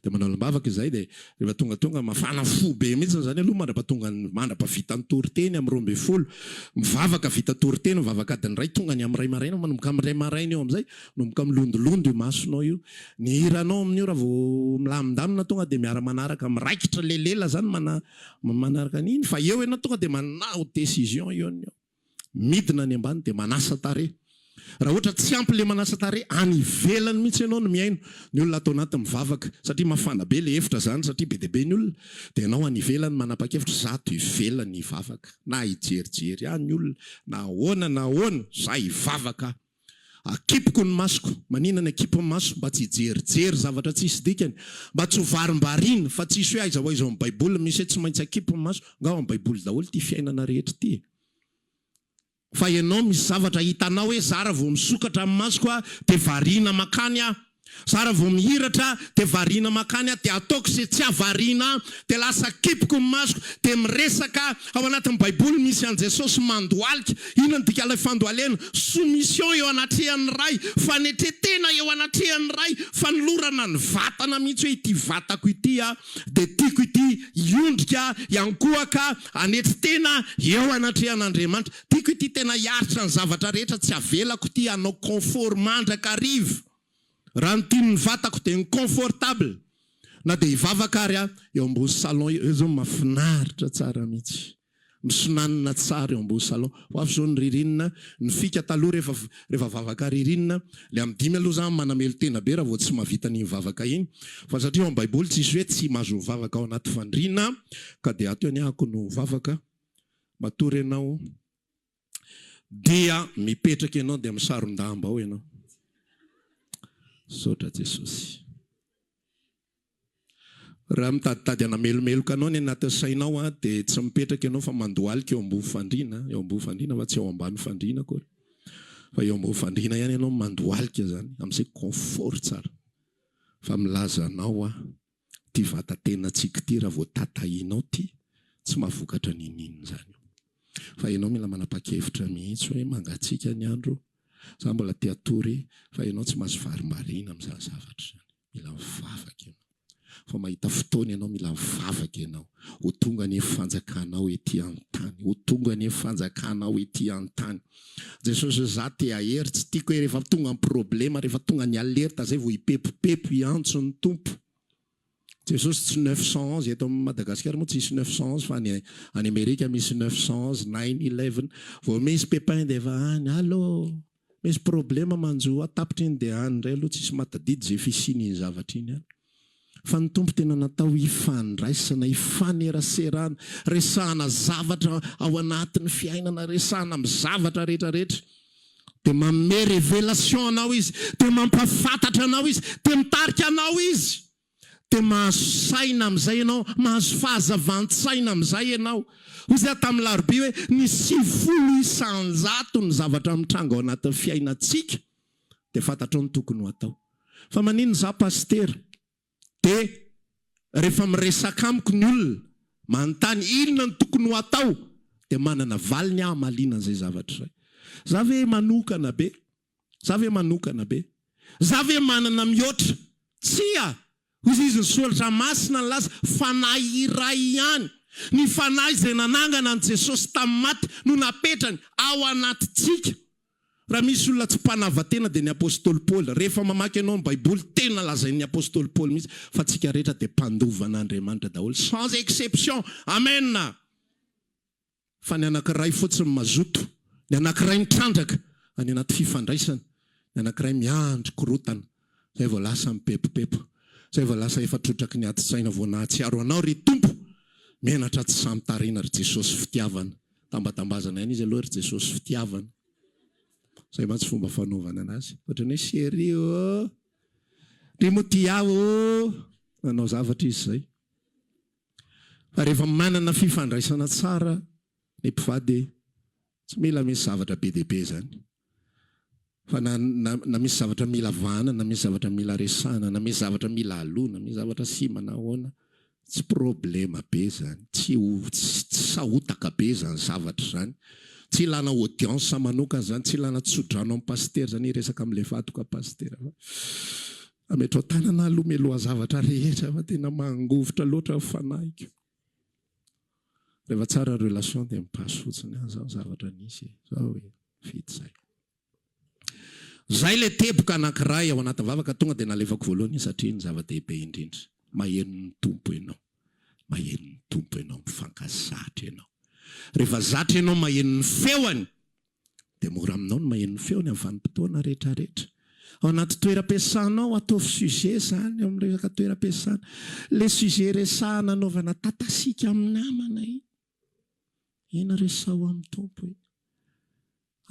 dia manao alim-bavaka izahay dia rehefa tongatonga mafana fo be mihitsy zany aloha mandra-pahatonga ny mandra-pahavita ny toriteny amin'ny 12, mivavaka vita toriteny mivavaka adiny iray tonga ny amin'ny iray maraina manomboka amin'ny iray maraina eo amin'izay Manomboka milondolondo io masonao io. Ny hiranao amin'io raha vao milamindamina tonga dia miara-manaraka, miraikitra le lela zany mana manaraka an'iny fa eo ianao tonga dia manao décision eo ny eo. Midina any ambany dia manasa tarehy. Raha ohatra tsy ampy le manasa tarehy, any ivelany mihitsy ianao no mihaino. Ny olona ato anaty mivavaka satria mafana be le efitra zany satria be dia be ny olona dia ianao any ivelany manapa-kevitra za ato ivelany hivavaka na hijerijery ahy ny olona na ahoana na ahoana za hivavaka aho. Akipiko ny masoko. Manina ny akipy ny maso mba tsy hijerijery zavatra tsisy dikany, mba tsy ho varimbariana, fa tsisy hoe aiza ho aiza ao amin'ny baiboly misy hoe tsy maintsy akipy ny maso, nga ao amin'ny baiboly daholo ity fiainana rehetra ity e! Fa ianao misy zavatra hitanao hoe zara vao misokatra ny masoko aho dia variana makany aho. Za raha vao mihiratra dia variana makany aho dia ataoko izay tsy hahavariana ahy dia lasa akipiko ny masoko dia miresaka ao anatin'ny baiboly misy an'i Jesosy mandohalika inona ny dikan'ilay fandohalena soumission eo anatrehan'ny Ray fanetretena eo anatrehan'ny Ray fanolorana ny vatana mihitsy hoe ity vatako ity aho dia tiako ity hiondrika hiankohaka hanetry tena eo anatrehan'Andriamanitra tiako ity tena hiaritra ny zavatra rehetra tsy avelako ity hanao confort mandrakariva Raha ny tian'ny vatako dia ny confortable na dia hivavaka ary aho eo ambony salon eo zao mafinaritra tsara mihitsy misonanina tsara eo ambony salon ho avy zao ny ririnina ny fika taloha rehefa rehefa vavaka ririnina le amin'ny dimy aloha za manamelo-tena be raha vao tsy mahavita an'iny vavaka iny fa satria ao amin'ny baiboly tsisy hoe tsy mahazo mivavaka ao anaty fandriana ka dia ato anie ako no mivavaka matory ianao Dia mipetraka ianao dia misaron-damba ao ianao. Misaotra Jesosy. Raha mitaditady hanamelomeloka anao ny anatin'ny sainao an, dia tsy mipetraka ianao fa mandohalika eo ambony fandriana, eo ambony fandriana fa tsy eo ambany fandriana akory. Fa eo ambony fandriana ihany ianao mandohalika izany, amin'izay confort tsara. Fa milaza anao aho, ity vata-tenantsika ity raha vao tatahinao ity, tsy mahavokatra n'inon'inona izany io. Fa ianao mila manapa-kevitra mihitsy hoe mangatsiaka ny andro, za mbola te hatory, fa ianao tsy mahazo varimbariana amin'izany zavatra izany. Mila mivavaka ianao. Fa mahita fotoana ianao, mila mivavaka ianao. Ho tonga anie ny fanjakanao ety an-tany. Ho tonga anie ny fanjakanao ety an-tany. Jesosy hoe za te hahery, tsy tiako hoe rehefa tonga ny problema, rehefa tonga ny alerte zay vao hipepopepo hiantso ny Tompo. Jesosy tsy 911, eto Madagasikara moa tsisy 911 fa any any Amerika misy 911, 911, vao misy pepin dia efa any, allo, misy problema manjo ahy, tapitra iny dia any indray aloha tsisy mahatadidy izay fisian'iny zavatra iny any. Fa ny Tompo tena natao hifandraisana, hifaneraserana, resahana zavatra ao anatin'ny fiainana, resahana amin'ny zavatra rehetra rehetra. Dia manome révélation anao Izy, dia mampahafantatra anao Izy, dia mitarika anao Izy. Dia mahazo saina amin'izay ianao, mahazo fahazavan-tsaina amin'izay ianao. Hoy izaho tamin'ny larobia hoe ny 90 isan-jato ny zavatra mitranga ao anatin'ny fiainantsika dia fantatrao ny tokony ho atao. Fa maninona izaho pasitera dia rehefa miresaka amiko ny olona manontany inona no tokony ho atao dia manana valiny aho hamaliana an'izay zavatra izay. Za ve manokana be? Za ve manokana be? Za ve manana mihoatra? Tsia! Hoy izy ny soratra masina nilaza, Fanahy iray ihany. Ny Fanahy izay nanangana an'i Jesosy tamin'ny maty no napetrany ao anatintsika. Raha misy olona tsy mpanava-tena dia ny apostoly Paoly. Rehefa mamaky ianao ny Baiboly, tena lazain'ny apostoly Paoly mihitsy fa tsika rehetra dia mpandova an'Andriamanitra daholo, sans exception. Amen! Fa ny anankiray fotsiny mazoto, ny anankiray mitrandraka any anaty fifandraisana, ny anankiray miandry korotana, zay vao lasa mipepopepo, zay vao lasa efa trotraky ny adin-tsaina vao nahatsiaro anao ry Tompo! Menatra tsy samy tarihina ry Jesosy fitiavana. Tambatambazana ihany izy aloha ry Jesosy fitiavana. Zay mantsy fomba fanaovana anazy. Ohatran'ny hoe chérie ô! Ndry moa tia ahy ô! Nanao zavatra izy zay. Fa rehefa manana fifandraisana tsara ny mpivady tsy mila misy zavatra be dia be zany. Fa na na na misy zavatra mila vahana, na misy zavatra mila resahana, na misy zavatra mila aloha, na misy zavatra simba na ahoana, tsy problema be zany, tsy ho tsy sahotaka be zany zavatra zany, tsy ilana audience manokana zany, tsy ilana tsodrano amin'ny pasitera zany hiresaka amin'ilay vadiko aho pasitera fa ametrao tanana aloha mialoha zavatra rehetra fa tena mangovitra loatra ny fanahiko. Rehefa tsara relation dia mi-passe fotsiny any zao zavatra nisy e, zao e, vita zay. Zay le teboka anankiray ao anatin'ny vavaka tonga dia nalefako voalohany satria iny zava-dehibe indrindra. Maheno ny Tompo ianao. Maheno ny Tompo ianao, mifankazatra ianao. Rehefa zatra ianao maheno ny feoany dia mora aminao ny maheno ny feony amin'ny vanim-potoana rehetra rehetra. Ao anaty toeram-piasanao ataovy sujet zany eo amin'ny resaka toeram-piasana. Le sujet resahana anaovana tatasika amin'ny namana iny. Iny resaho amin'ny Tompo iny.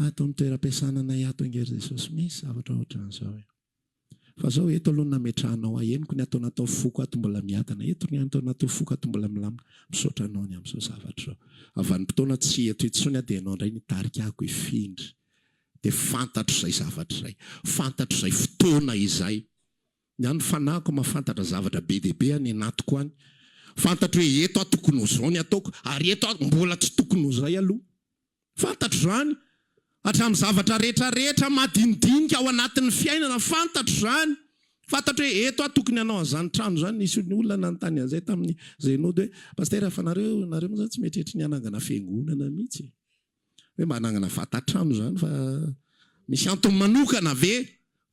Ato amin'ny toeram-piasana anay ato ange ry Jesosy misy zavatra ohatran'izao e. Fa zao eto aloha no nametrahanao ahy, henoko ny ato anaty foko ato mbola miadana, eto ny ato anaty foko ato mbola milamina. Misaotra anao ny amin'izao zavatra izao. Avy vanim-potoana tsy eto intsony aho dia ianao indray nitarika ahako hifindra. Dia fantatro izay zavatra izay. Fantatro izay fotoana izay. Ny ahy ny fanahiko mahafantatra zavatra be dia be any anatiko any. Fantatro hoe eto aho tokony ho izao ny ataoko ary eto aho mbola tsy tokony ho izay aloha. Fantatro izany. Hatramin'ny zavatra rehetra rehetra madinidinika ao anatin'ny fiainana, fantatro izany. Fantatro hoe eto aho tokony hanao an'izany trano izany. Nisy olona nanontany an'izay tamin'ny izay nody hoe, Pasitera, fa nareo, nareo moa izany tsy mieritreritra ny hanangana fiangonana mihitsy e? Hoe mba hanangana vatan-trano izany fa misy antony manokana ve?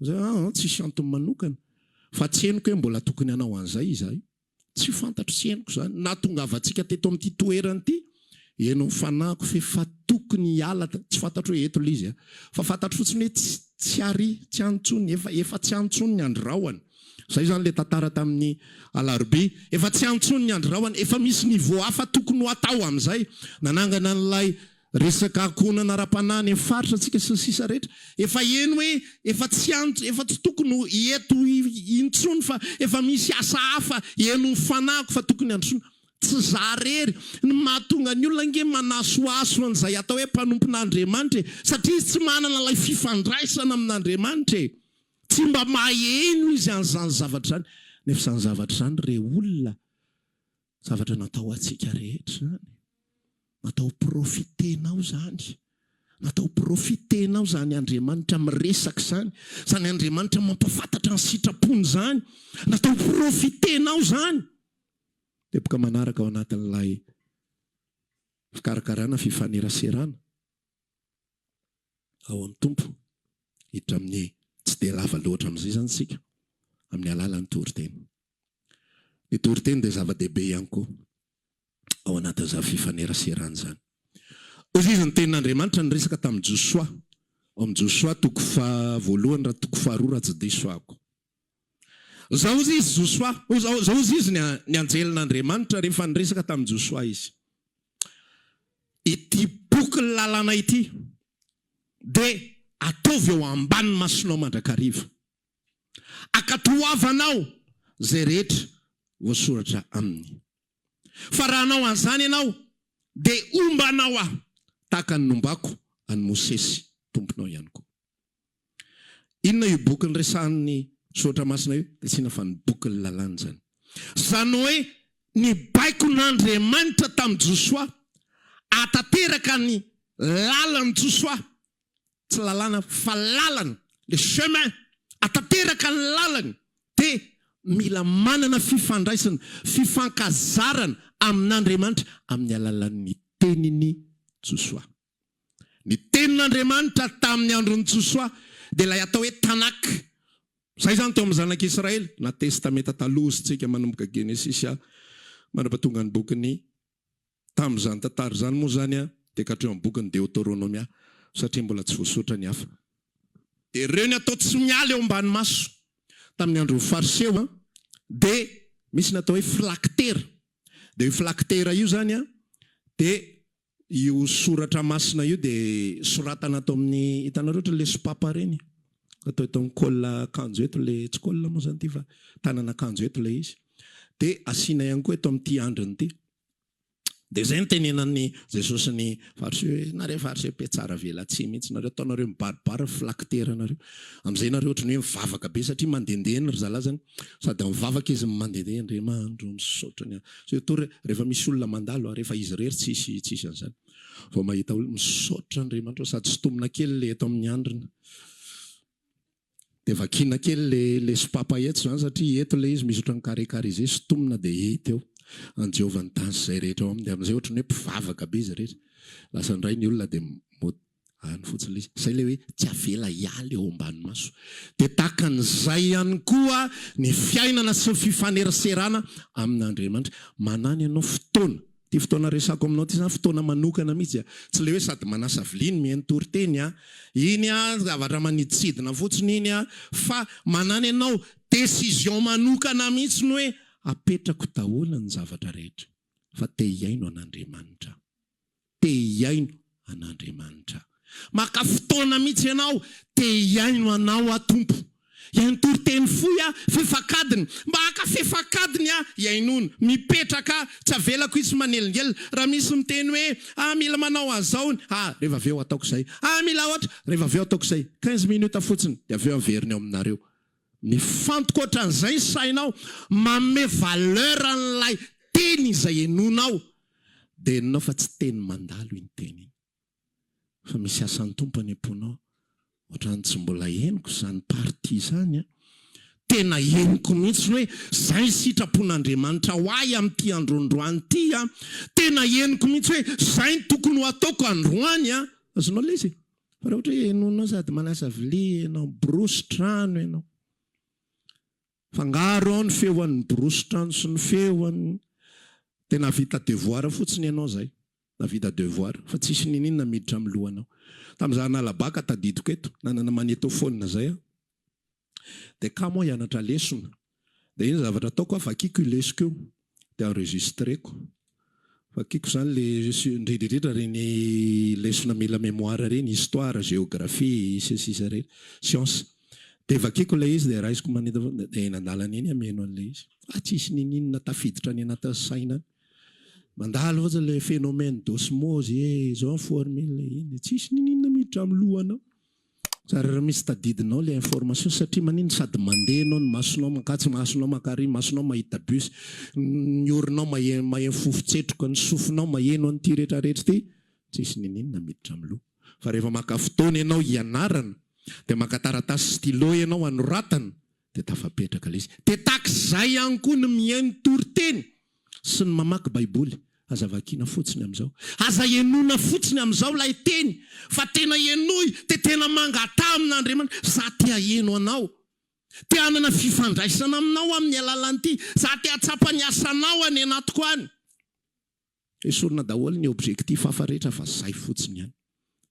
Zay hoe, aa, tsisy antony manokana. Fa tsy henoko hoe mbola tokony hanao an'izay izahay. Tsy fantatro sy henoko izany. Nahatongavantsika teto amin'ity toerana ity, heno ny fanahiko f'efa tokony hiala, tsy fantatro hoe eto ilay izy an, fa fantatro fotsiny hoe tsy tsy ary, tsy any intsony, efa efa tsy any intsony ny andro rahona. Izay izany ilay tantara tamin'ny alarobia. Efa tsy any intsony ny andro rahona, efa misy niveau hafa tokony ho atao amin'izay. Nanangana an'ilay. Resaka ankohonana ara-panahy any amin'ny faritra antsika sy ny sisa rehetra. Efa heno hoe efa tsy any, efa tsy tokony ho eto intsony fa efa misy asa hafa henon'ny fanahiko fa tokony handrosoana. Tsy za rery. Ny mahatonga ny olona ange manasohaso an'izay atao hoe mpanompon'Andriamanitra e! Satria izy tsy manana ilay fifandraisana amin'Andriamanitra e! Tsy mba maheno izy an'izany zavatra izany. Nefa izany zavatra izany re olona, zavatra natao ho antsika rehetra izany. Natao ho profiter-nao izany. Natao ho profiter-nao izany Andriamanitra miresaka izany. Izany Andriamanitra mampahafantatra ny sitrapony izany. Natao ho profiter-nao izany. Teboka manaraka ao anatin'ilay fikarakarana fifaneraserana ao amin'ny Tompo, hiditra amin'ny tsy dia lava loatra amin'izay izany isika, amin'ny alalan'ny toriteny. Ny toriteny dia zava-dehibe ihany koa ao anatin'izany fifaneraserana izany. Hoy izy ny tenin'Andriamanitra niresaka tamin'i Josoa, ao amin'ny Josoa toko faha voalohany raha toko faharoa raha tsy diso aho. Izao hozy izy Josoa, izao hozy izy ny anjelin'Andriamanitra rehefa niresaka tamin'i Josoa izy. Ity bokin'ny lalàna ity dia ataovy eo ambany masonao mandrakariva. Ankatoavanao izay rehetra voasoratra aminy. Fa raha hanao an'izany ianao, dia homba anao aho, tahaka ny nombako an'i Mosesy tomponao ihany koa. Inona io boky niresahan'ny Soratra Masina io? Dia tsy inona fa ny bokin'ny Lalàna izany. Izany hoe ny baikon'Andriamanitra tamin'i Josoa hahatanteraka ny lalan'i Josoa, tsy lalàna fa lalana, le chemin, hahatanteraka ny lalany dia mila manana fifandraisana, fifankazarana amin'Andriamanitra amin'ny alalan'ny tenin'i Josoa. Ny tenin'Andriamanitra tamin'ny andron'i Josoa dia ilay atao hoe Tanakh. Izay izany teo amin'ny zanak'Israely, na Testamenta Taloha hozy tsika manomboka Genesisy mandrapatonga ny bokin'ny Tamin'izany tantara izany moa izany dia ka hatreo amin'ny bokin'ny Deoteronomia satria mbola tsy voasoratra ny hafa. Dia ireo ny atao tsy miala eo ambany maso. Tamin'ny andron'ny Fariseo dia misy ny atao hoe filaktera. Dia io filaktera io izany dia Io soratra masina io dia soratana ato amin'ny, hitanareo ohatran'ny le sopapa ireny, atao eto amin'ny col akanjo eto le, tsy col moa izany ity fa tanana akanjo eto ilay izy, dia asiana ihany koa eto amin'ity andriny ity. Dia izay no tenenan'i Jesosy ny Fariseo hoe, nareo Fariseo mpiatsara velatsihy mihitsy nareo, ataonareo mibaribary ny filakiteranareo, amin'izay nareo ohatran'ny hoe mivavaka be satria mandehandeha eny ry zalahy izany, sady mivavaka izy no mandehandeha, Andriamanitra ô misaotra ny Surtout rehefa misy olona mandalo rehefa izy irery tsisy tsisy an'izany. Vao mahita olona, misaotra Andriamanitra sady sintomina kely le eto amin'ny handrina. Dia vakiana kely le le sopapa eto izany satria eto le izy misy ohatran'ny carré carré izay sintomina dia hita eo. An'i Jehovah ny tany sy izay rehetra ao aminy. Dia amin'izay ohatran'ny hoe mpivavaka be izy rehetra. Lasa indray ny olona dia mody Any fotsiny ilay izy. Izay ilay hoe tsy avela hiala eo ambany maso. Dia tahaka an'izay ihany koa ny fiainana sy ny fifaneraserana amin'Andriamanitra. Manana ianao fotoana. Ity fotoana resako aminao ity izany fotoana manokana mihitsy a. Tsy ilay hoe sady manasa vilia no mihaino toriteny a. Iny a, zavatra manidintsidina fotsiny iny a. Fa manana ianao décision manokana mihitsy ny hoe apetrako daholo ny zavatra rehetra fa te hihaino an'Andriamanitra aho. Te hihaino an'Andriamanitra aho. Maka fotoana mihitsy ianao, te hihaino anao aho Tompo. Hihaino toriteny fohy aho, fefak'adiny. Mba haka fefak'adiny aho hihainoana. Mipetraka aho, tsy avelako hisy manelingelina. Raha misy miteny hoe, ah mila manao an'izao, ah rehefa avy eo ataoko izay. Ah mila ohatra, rehefa avy eo ataoko izay. Quinze minutes fotsiny, dia avy eo averina eo aminareo. Mifantoka ohatran'izay ny sainao, manome valeur an'ilay teny izay henoinao, dia henonao fa tsy teny mandalo iny teny iny, fa misy asan'ny Tompo any am-ponao, ohatran'ny tsy mbola henoko izany partie izany an! Tena henoko mihitsy hoe izay ny sitrapon'Andriamanitra ho ahy amin'ity androandroany ity an! Tena henoko mihitsy hoe izay no tokony ho ataoko androany an! Azonao ilay izy e? Fa raha ohatra hoe henoinao sady manasa vilia ianao, miborosy trano ianao. Fangaro ao ny feon'ny miborosy trano sy ny feon'ny. Dia nahavita devoir fotsiny ianao izay. Nahavita devoir. Fa tsisy niniana miditra amin'ny lohanao. Tamin'izaho hanala bac tadidiko eto, nanana magnétophone izay aho. Dia kamo aho hianatra lesona. Dia inona zavatra ataoko aho, vakiko io lesoko io. Dia enregistreko. Vakiko izany le indrindra indrindra ireny lesona mila mémoire ireny, histoire, géographie, sy ny sisa ireny, science. Dia vakiko ilay izy dia raisiko manita foana dia eny an-dalana eny aho mihaino an'ilay izy. Ah tsisy ninininona tafiditra any anatin'ny saina any. Mandalo fotsiny ilay phénomène d'osmose eh, izao ny formule iny, tsisy ninininona miditra amin'ny lohanao. Zara raha misy tadidinao le information satria maninn sady mandeha enao ny masonao mankatsy masonao mankary masonao mahita bus ny oronao maheno maheno fofon-tsetroka ny sofinao maheno an'ity rehetra rehetra ity tsisy ninininona miditra amin'ny loha fa rehefa maka fotoana enao hianarana dia maka taratasy stylo enao hanoratana dia tafapetraka ilay izy. Dia tahaka izay ihany koa ny mihaino toriteny sy ny mamaky Baiboly. Aza vakiana fotsiny amin'izao. Aza henoina fotsiny amin'izao ilay teny fa tena henoy dia tena mangataha amin'Andriamanitra. Za te haheno anao. Te hanana fifandraisana aminao amin'ny alalan'ity. Za te hahatsapa ny asanao any anatiko any. Esorina daholo ny objectif hafa rehetra fa zay fotsiny ihany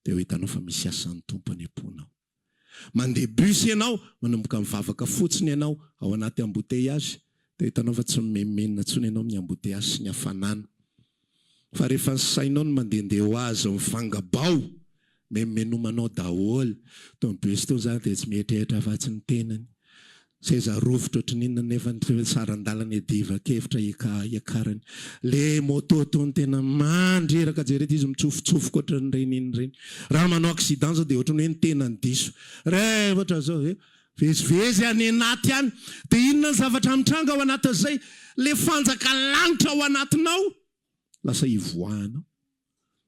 dia ho hitanao fa misy asan'ny Tompo any am-ponao. Mandeha bus ianao, manomboka mivavaka fotsiny ianao ao anaty embouteillage dia hitanao fa tsy mimenomenona intsony ianao amin'ny embouteillage sy ny hafanana. Fa rehefa ny sainao no mandehandeha ho azy mivangabao, menomenomanao daholo. Tony bus tony zany dia tsy mieritreritra afa-tsy ny tenany. Seza rovitra ohatran'ny inona nefa ny saran-dalana iadivan-kevitra hiakarany. Le moto tony tena mandreraka jerety izy mitsofotsofoka ohatran'ireny iny ireny. Raha manao accident zao dia ohatran'ny hoe ny tenany diso. Re ohatran'izao ve? Vezivezy any anaty any. Dia inona ny zavatra mitranga ao anatin'izay? Le fanjaka lanitra ao anatinao lasa ivoahanao.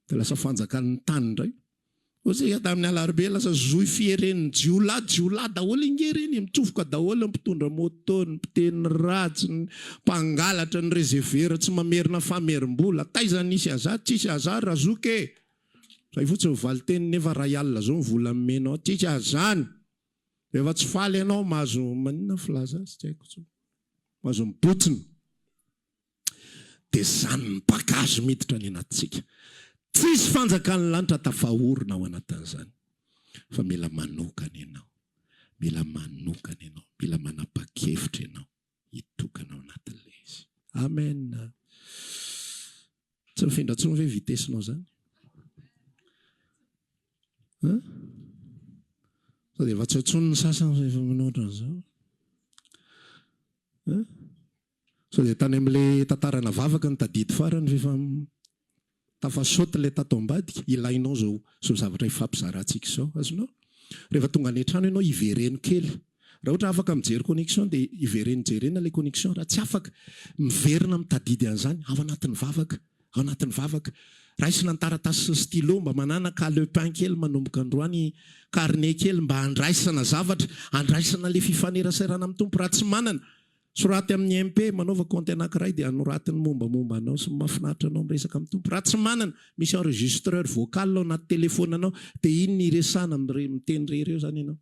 Dia lasa fanjakan'ny tany indray. Hoy isika tamin'ny alarobia, lasa zohy fieren'ny jiolahy, jiolahy daholo ange ireny e, mitsofoka daholo ny mpitondra moto, ny mpiteny ratsy, ny mpangalatra, ny rezevera tsy mamerina famerim-bola, taiza nisy an'izany, tsisy an'izany razoky e! Zay fotsiny ny valin-teniny nefa ray alina zao ny vola nomenao, tsisy an'izany! Rehefa tsy faly ianao mahazo, maninona ny filaza azy, tsy haiko intsony, mahazo mibotsina. Dia izany ny bagage miditra any anatintsika. Tsisy fanjakan'ny lanitra tafahorina ao anatin'izany. Fa mila manokana ianao. Mila manokana ianao. Mila manapa-kevitra ianao hitokana ao anatin'ilay izy. Amen. Tsy mifindra intsony ve vitesse-nao izany? Hein? Sao dia efa tsy ao intsony ny sasany fa efa manao ohatran'izao? Hein? Sao dia tany amin'ilay tantarana vavaka no tadidy farany f'efa tafa-saute ilay tato ambadika, ilainao izao izao zavatra ifampizarantsika izao, azonao? Rehefa tonga any an-trano ianao ivereno kely, raha ohatra afaka mijery connexion dia ivereno jerena ilay connexion, raha tsy afaka, miverina mitadidy an'izany ao anatin'ny vavaka, ao anatin'ny vavaka. Raisina ny taratasy sy ny stylo, mba manàna calepin kely manomboka androany, carnet kely mba handraisana zavatra, handraisana ilay fifaneraserana amin'ny Tompo, raha tsy manana, Soraty amin'ny MP, manaova kaonty anankiray dia anoraty ny mombamomba anao sy ny mahafinaritra anao miresaka amin'ny Tompo. Raha tsy manana, misy enregistreur vocal ao anaty telefaonanao dia iny no iresahana, miteny irery eo izany ianao.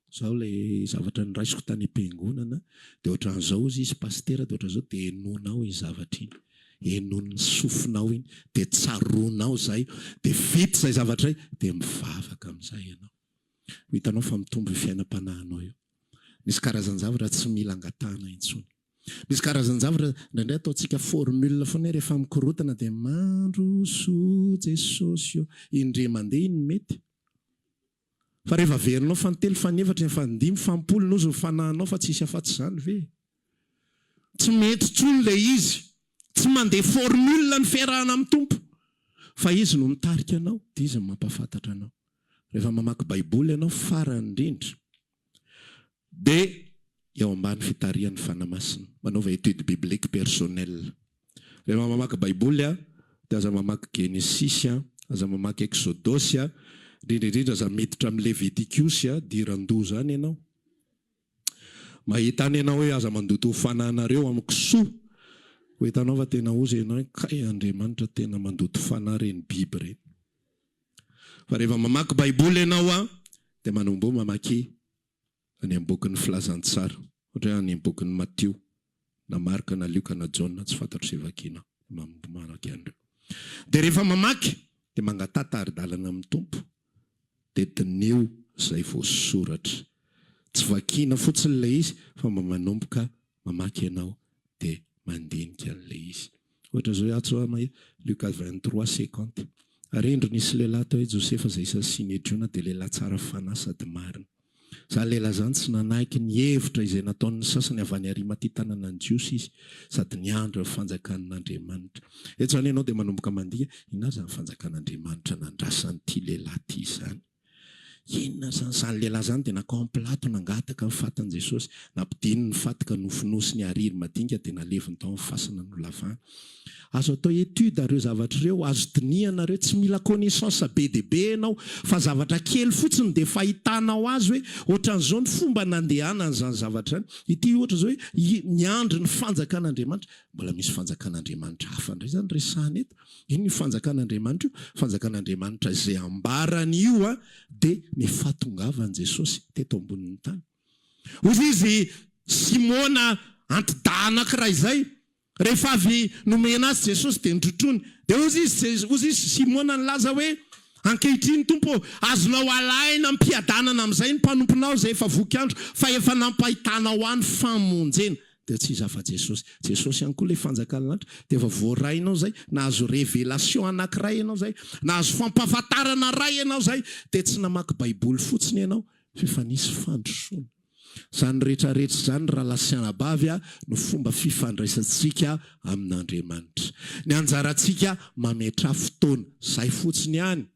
Izao ilay zavatra noraisiko tany am-piangonana dia ohatran'izao hozy izy pasitera dia ohatran'izao dia henoinao iny zavatra iny. Henoin'ny sofinao iny dia tsaroanao izay dia vita izay zavatra izay dia mivavaka amin'izay ianao. Ho hitanao fa mitombo io fiainam-panahinao io. Misy karazan-javatra tsy mila angatahana intsony. Misy karazan-javatra indraindray ataontsika formule foana hoe rehefa mikorotana dia mandroso Jesosy ô. Indray mandeha iny mety. Fa rehefa averinao fanintelo, fanefatra, fanindimy, fampolo nozy ny fanahinao fa tsisy afatsy izany ve? Tsy mety intsony ilay izy. Tsy mandeha formule ny fiarahana amin'ny Tompo. Fa Izy no mitarika anao dia Izy no mampahafantatra anao. Rehefa mamaky Baiboly ianao farany indrindra dia eo ambany fitarihan'ny Fanahy Masina. Manaova étude biblique personnelle. Rehefa mamaky Baiboly dia aza mamaky Genesisy, aza mamaky Eksodosy, indrindra indrindra aza miditra amin'ny Levitikosy, diran-doza any ianao. Mahita any ianao hoe aza mandoto ny fanahinareo amin'ny kisoa. Ho hitanao fa tena oza ianao hoe kay Andriamanitra tena mandoto fanahy ireny biby ireny. Fa rehefa mamaky Baiboly ianao an, dia manomboha mamaky any amin'ny bokin'ny Filazantsara. Ohatra hoe any amin'ny bokin'i Matio, na Marka, na Lioka, na Jaona, tsy fantatro izay vakianao. Dia manomboha mamaky an'ireo. Dia rehefa mamaky, dia mangataha tari-dalana amin'ny Tompo. Dia diniho izay voasoratra. Tsy vakiana fotsiny ilay izy, fa mba manomboka mamaky ianao dia mandinika an'ilay izy. Ohatra izao hoe ato izao aho mahita Luka 23, 50. Ary indro nisy lehilahy atao hoe Josefa izay isan'ny Synedriona dia lehilahy tsara fanahy sady marina. Izany lehilahy izany tsy nanaiky ny hevitra izay nataon'ny sasany avy any Arimatia tanànan'ny Jiosy izy sady niandry ny fanjakan'Andriamanitra. Eto izany ianao dia manomboka mandihy, inona ary izany fanjakan'Andriamanitra nandrasan'ity lehilahy ity izany? Inona izany? Izany lehilahy izany dia nankao amin'i Pilato nangataka ny fatin'i Jesosy. Nampidininy ny faty ka nofonosiny hariry madinika dia naleviny tao amin'ny fasana nolavahana. Azo atao étude ireo zavatra ireo, azo dinihana ireo, tsy mila connaissance be dia be ianao fa zavatra kely fotsiny dia efa ahitanao azy hoe ohatran'izao ny fomba nandehanan'izany zavatra izany. Ity ohatra izao hoe miandry ny fanjakan'Andriamanitra. Mbola misy fanjakan'Andriamanitra hafa indray izany resahana eto. Inona io fanjakan'Andriamanitra io? Fanjakan'Andriamanitra izay ambarany io dia ny fahatongavan'i Jesosy teto ambonin'ny tany. Hoy izy Simona anti-dahy anankiray izay, rehefa avy nomena azy Jesosy dia notrotroiny. Dia hoy izy, hoy izy Simona nilaza hoe, Ankehitriny, Tompo ô, azonao alaina am-piadanana amin'izay ny mpanomponao izay efa voky andro, fa efa nampahitanao ahy ny famonjena. Dia tsy iza fa Jesosy. Jesosy ihany koa ilay fanjakan'ny lanitra. Dia efa voarainao izay, nahazo révélation anankiray ianao izay, nahazo fampahafantarana iray ianao izay, dia tsy namaky baiboly fotsiny ianao, fa efa nisy fandrosoana. Izany rehetra rehetra izany rahalahy sy anabavy a, no fomba fifandraisantsika amin'Andriamanitra. Ny anjarantsika mametraha fotoana, izay fotsiny ihany.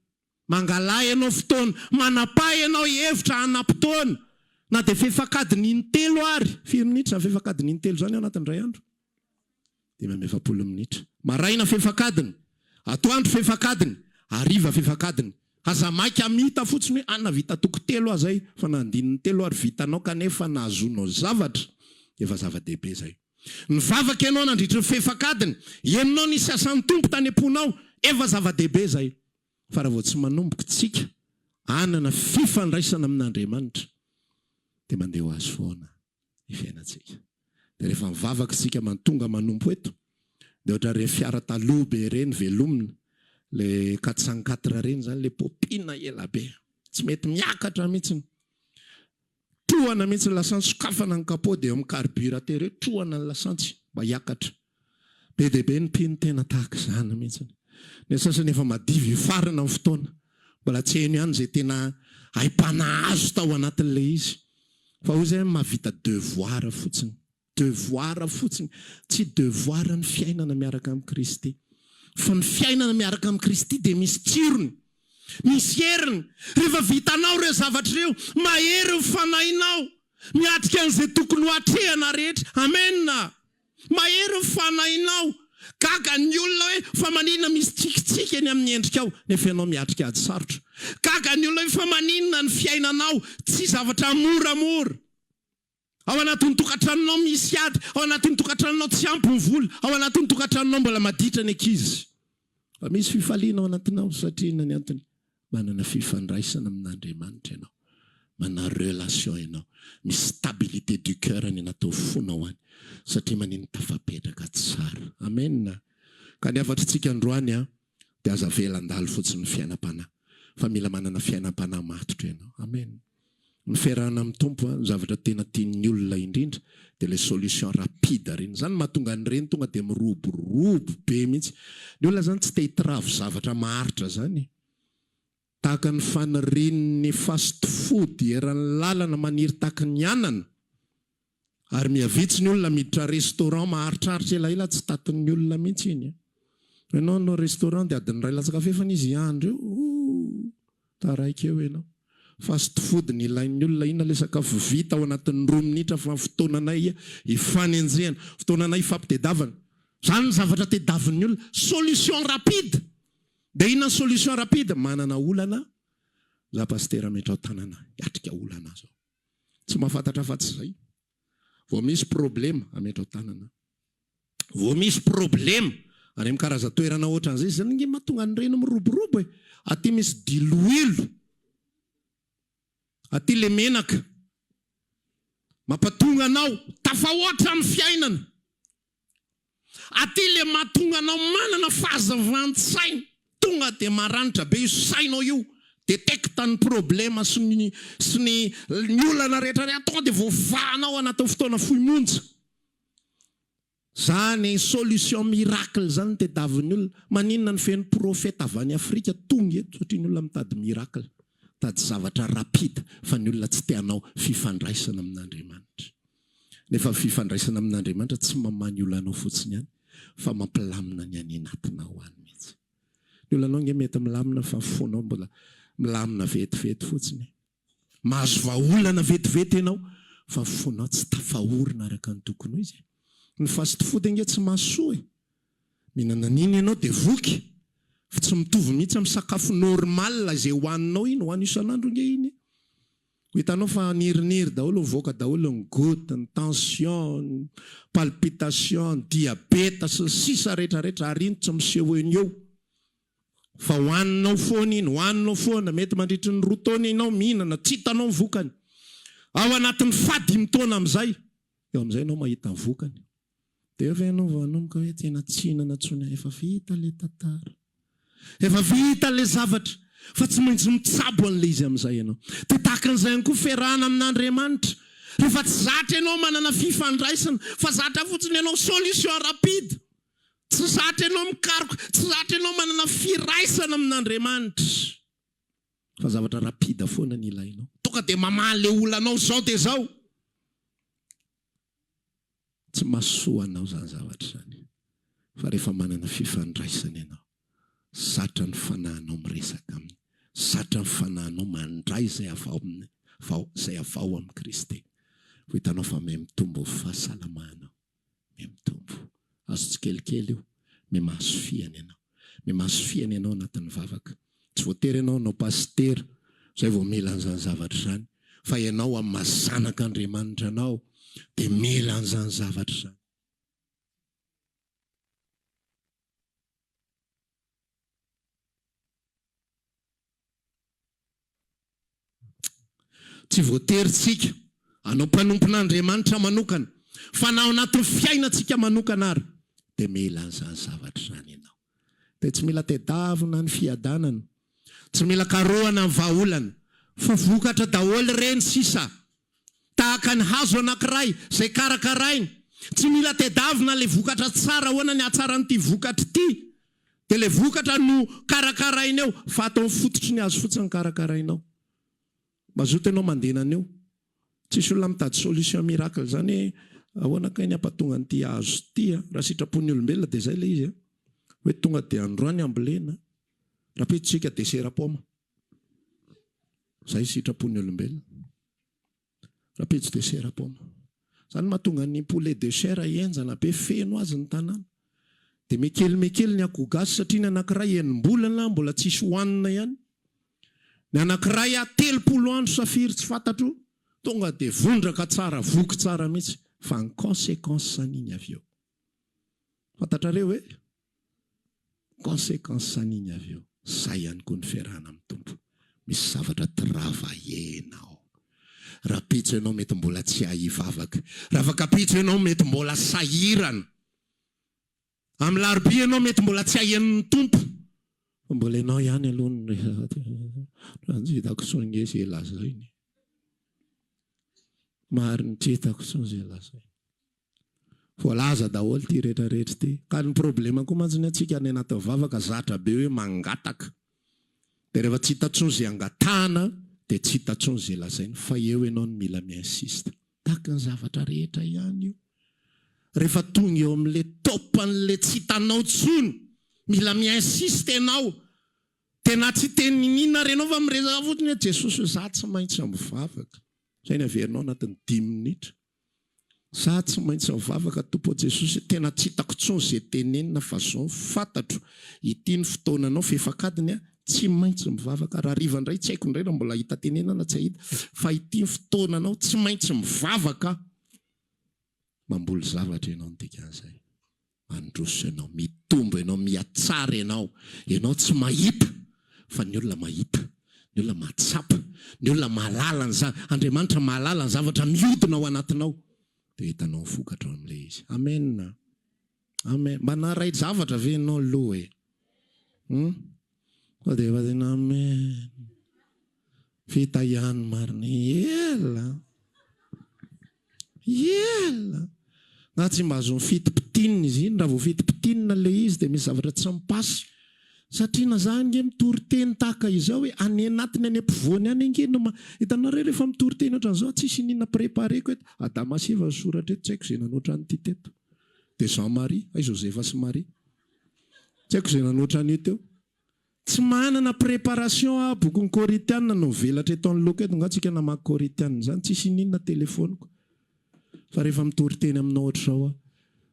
Mangalà ianao fotoana, manapaha ianao hevitra hanam-potoana, na dia fefak'adiny intelo ary. Firy minitra izany fefak'adiny intelo izany ao anatin'ny iray andro? 45 minitra. Maraina fefak'adiny, atoandro fefak'adiny, hariva fefak'adiny. Aza maika hamita fotsiny hoe ah nahavita toko telo aho izay, fa na andininy telo ary vitanao kanefa nahazoanao zavatra, efa zava-dehibe izay. Nivavaka ianao nandritry ny fefak'adiny, henonao nisy asan'ny Tompo tany am-ponao, efa zava-dehibe izay. Fa raha vao tsy manomboka tsika hanana fifandraisana amin'Andriamanitra dia mandeha ho azy foana ny fiainantsika. Dia rehefa mivavaka isika tonga manompo eto dia ohatran'ireny fiara taloha be ireny velomina, le 404 ireny izany le popina ela be, tsy mety miakatra mihitsy. Trohana mihitsy ny lasantsy, sokafana ny capot dia eo amin'ny carburateur eo trohana ny lasantsy mba hiakatra. Be dia be ny mpino tena tahaka izany mihitsy. Ny sasany efa madiva hifarana ny fotoana, mbola tsy heno ihany izay tena aim-panahy azo tao anatin'ilay izy. Fa hoy izay mahavita devoir fotsiny. Devoir fotsiny. Tsy devoir ny fiainana miaraka amin'i Kristy. Fa ny fiainana miaraka amin'i Kristy dia misy tsirony. Misy heriny. Rehefa vitanao ireo zavatra ireo, mahery ny fanahinao miatrika an'izay tokony ho atrehana rehetra. Amen! Mahery ny fanahinao. Gaga ny olona hoe fa maninona misy tsikitsiky eny amin'ny endrikao nefa ianao miatrika ady sarotra. Gaga ny olona hoe fa maninona ny fiainanao tsy zavatra moramora. Ao anatin'ny tokantranonao misy ady, ao anatin'ny tokantranonao tsy ampy ny vola, ao anatin'ny tokantranonao mbola maditra ny ankizy. Fa misy fifaliana ao anatinao satria inona ny antony? Manana fifandraisana amin'Andriamanitra ianao, manana relation ianao, misy stabilité du cœur any anatin'ny fonao any satria manino tafapetraka tsara. Amen. Ka ny hafatritsika androany an, dia aza avela handalo fotsiny ny fiainam-panahy fa mila manana fiainam-panahy matotra ianao. Amen. Ny fiarahana amin'ny Tompo an, ny zavatra tena tian'ny olona indrindra dia ilay solution rapide ireny. Izany no mahatonga an'ireny tonga dia miroborobo be mihitsy. Ny olona izany tsy te hitravo zavatra maharitra izany e. Tahaka ny fanirian'ny fast food eran'ny lalana maniry tahaky ny anana. Ary mihavitsy ny olona miditra restaurant maharitraritra elaela tsy tatin'ny olona mihitsy iny a. Ianao hanao restaurant dia adiny iray latsaka fahefany izy hiandry eo, ooh, taraiky eo ianao. Fast food ny ilain'ny olona, inona ilay sakafo vita ao anatin'ny roa minitra fa fotoananay hifanenjehana, fotoananay hifampitedavana. Izany ny zavatra tedavin'ny olona. Solution rapide. Dia inona ny solution rapide? Manana olana, za pasitera ametraho tanana hiatrika olana aho zao. Tsy mahafantatra afa-tsy izay. Vao misy problema, ametrao tanana. Vao misy problema, any amin'ny karazan-toerana ohatran'izay, izany ange mahatonga an'ireny miroborobo e. Aty misy diloilo. Aty le menaka. Mampatonga anao tafahoatra amin'ny fiainana. Aty le mahatonga anao manana fahazavan-tsaina, tonga dia maranitra be io sainao io, detecte ny problema sy ny sy ny ny olana rehetra rehetra, tonga dia voavahanao anatin'ny fotoana fohy monja. Zany solution miracle zany no tediavin'ny olona. Maninona no feno profeta avy any Afrika tonga eto satria ny olona mitady miracle. Mitady zavatra rapide fa ny olona tsy te hanao fifandraisana amin'Andriamanitra. Nefa ny fifandraisana amin'Andriamanitra tsy mamaha ny olanao fotsiny ihany fa mampilamina ny any anatinao any mihitsy. Ny olanao ange mety milamina fa ny fonao mbola milamina vetivety fotsiny e. Mahazo vahaolana vetivety ianao fa ny fonao tsy tafaorina araka ny tokony ho izy e. Ny fast food ange tsy mahasoa e. Mihinana an'iny ianao dia voky fa tsy mitovy mihitsy amin'ny sakafo normal izay hohaninao iny, hohano isan'andro ange iny e. Ho hitanao fa niriniry daholo, mivoaka daholo ny goutte, ny tension, ny palpitation, ny diabeta sy ny sisa rehetra rehetra ary iny tsy miseho eo no eo fa hohaninao foana iny, hohaninao foana, mety mandritry ny roa taona ianao mihinana, tsy hitanao ny vokany. Ao anatin'ny fahadimy taona amin'izay, eo amin'izay ianao mahita ny vokany. Dia eo ve ianao vao hanomboka hoe tena tsy hihinana intsony aho, efa vita ilay tantara. Efa vita ilay zavatra fa tsy maintsy mitsabo an'ilay izy amin'izay ianao. Dia tahaka an'izay ihany koa fiarahana amin'Andriamanitra. Rehefa tsy zatra ianao manana fifandraisana fa zatra fotsiny ianao solution rapide. Tsy zatra ianao mikaroka, tsy zatra ianao manana firaisana amin'Andriamanitra. Fa zavatra rapide foana ny ilainao. Tonga dia mamaha ilay olanao izao dia izao. Tsy mahasoa anao izany zavatra izany fa rehefa manana fifandraisana ianao, zatra ny fanahinao miresaka aminy, zatra ny fanahinao mandray izay avy ao aminy, izay avy ao amin'i Kristy, ho hitanao fa mihamitombo ny fahasalamanao, mihamitombo. Azo tsikelikely io, mihamahazo fihana ianao, mihamahazo fihana ianao anatin'ny vavaka. Tsy voatery ianao hanao pasitera izay vao mila an'izany zavatra izany, fa ianao amin'ny maha zanak'Andriamanitra anao dia mila an'izany zavatra izany. Tsy voatery tsika hanao mpanompon'Andriamanitra manokana, fa na ao anatin'ny fiainantsika manokana ary dia mila an'izany zavatra izany ianao. Dia tsy mila tedavina ny fiadanana, tsy mila karohana ny vahaolana, fa vokatra daholo ireny sisa. Tahaka ny hazo anankiray izay karakaraina, tsy mila tedavina ilay vokatra tsara, ahoana ny hatsaran'ity vokatra ity, dia ilay vokatra no karakaraina eo, fa atao ny fototry ny hazo fotsiny karakarainao. Mazoto ianao mandena an'io. Tsisy olona mitady solution miracle zany hoe ahoana kay ny hampatonga an'ity hazo ity a. Raha sitrapon'ny olombelona dia zay ilay izy a. Hoe tonga dia androany ambolena, rahampitso tsika desera paoma. Zay sitrapon'ny olombelona. Rahampitso desera paoma. Zany mahatonga ny poulet de chair henjana be feno azy ny tanàna. Dia mekely mekely ny akoho gasy satria ny anankiray enim-bolana mbola tsisy hohanina ihany. Ny anankiray a 30 andro sa firy tsy fantatro, tonga dia vondraka tsara, voky tsara mihitsy, fa ny consequence an'iny avy eo. Fantatrareo e? Consequence an'iny avy eo. Zay ihany koa ny fiarahana amin'ny Tompo. Misy zavatra travailler-nao. Rahampitso ianao mety mbola tsy hahay hivavaka. Ravakapitso ianao mety mbola sahirana. Amin'ny larobia ianao mety mbola tsy haheno ny Tompo. Fa mbola ianao ihany aloha no resaka aty. Tsy hitako intsony nge izay lazainy. Marina, tsy hitako intsony izay lazainy. Voalaza daholo ity rehetra rehetra ity. Ka ny problema koa mantsy ny antsika any anaty vavaka zatra be hoe mangataka. Dia rehefa tsy hita intsony izay angatahana dia tsy hita intsony izay lazainy fa eo ianao no mila mi-insiste. Tahaka ny zavatra rehetra ihany io. Rehefa tonga eo amin'ilay top an'ilay tsy hitanao intsony, mila mi-insiste ianao. Dia na tsy hiteny niniana ary ianao fa miresaka fotsiny hoe Jesosy za tsy maintsy mivavaka. Izay ny averinao anatin'ny dimy minitra. Za tsy maintsy mivavaka Tompo ô Jesosy tena tsy hitako intsony ze tenenina fa zao no fantatro ity ny fotoananao fefak'adiny a tsy maintsy mivavaka raha hariva ndray tsy haiko ndray raha mbola hahita tenenana na tsy hahita fa ity ny fotoananao tsy maintsy mivavaka aho mamboly zavatra ianao ny dikan'izay. Mandroso ianao, mitombo ianao, mihatsara ianao. Ianao tsy mahita fa ny olona mahita, ny olona mahatsapa, ny olona mahalala ny za, Andriamanitra mahalala ny zavatra mihodina ao anatinao, dia hitanao ny vokatra ao amin'ilay izy. Amen. Amen. Mba naharay zavatra ve ianao aloha e? Hum? Sao dia efa tena amen. Vita ihany marina. Ela. Ela. Na tsy mba azon'ny fitipitihina. Fitipitinina izy iny, raha vao fitipitinina ilay izy dia misy zavatra tsy mi-passe. Satria na za ange mitory teny tahaka izao e, any anatiny any ampovoany any ange no ma, hitanareo rehefa mitory teny ohatran'izao tsisy iniana prepare-ko eto, Adama sy Eva no soratra eto, tsy haiko izay nanoatra an'ity teto. Dia Jean Marie, hay Josefa sy Maria. Tsy haiko izay nanoatra an'io teo. Tsy manana préparation aho, bokin'ny Korintiana no mivelatra eto anoloako eto, nga tsika namaky Korintiana izany, tsisy iniana telephone-ko. Fa rehefa mitory teny aminao ohatr'izao aho,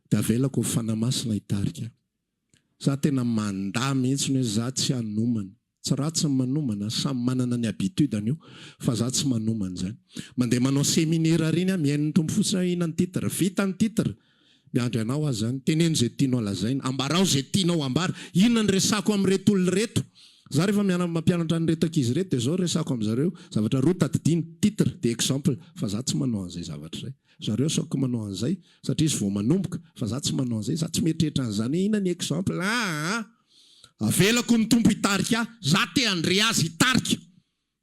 dia avelako ny Fanahy Masina hitarika ahy. Za tena mandà mihitsy ny hoe za tsy hanomana. Tsy ratsy ny manomana, samy manana ny habitude-ny io, fa za tsy manomana izany. Mandeha manao seminera ireny aho, mihaino ny Tompo fotsiny aho, inona ny titre? Vita ny titre! Miandry anao aho izany. Teneno izay tianao lazaina. Ambarao izay tianao ambara. Inona no resako amin'ireto olona ireto? Za rehefa miana mampianatra an'ireto ankizy ireto dia izao resako amin'zareo, zavatra roa tadidiana, titre dia exemple, fa za tsy manao an'izay zavatra izay. Zareo asaoko manao an'izay satria izy vao manomboka fa za tsy manao an'izay, za tsy mieritreritra an'izany hoe inona ny exemple aa! Avelako ny Tompo hitarika ahy, za te handre Azy hitarika!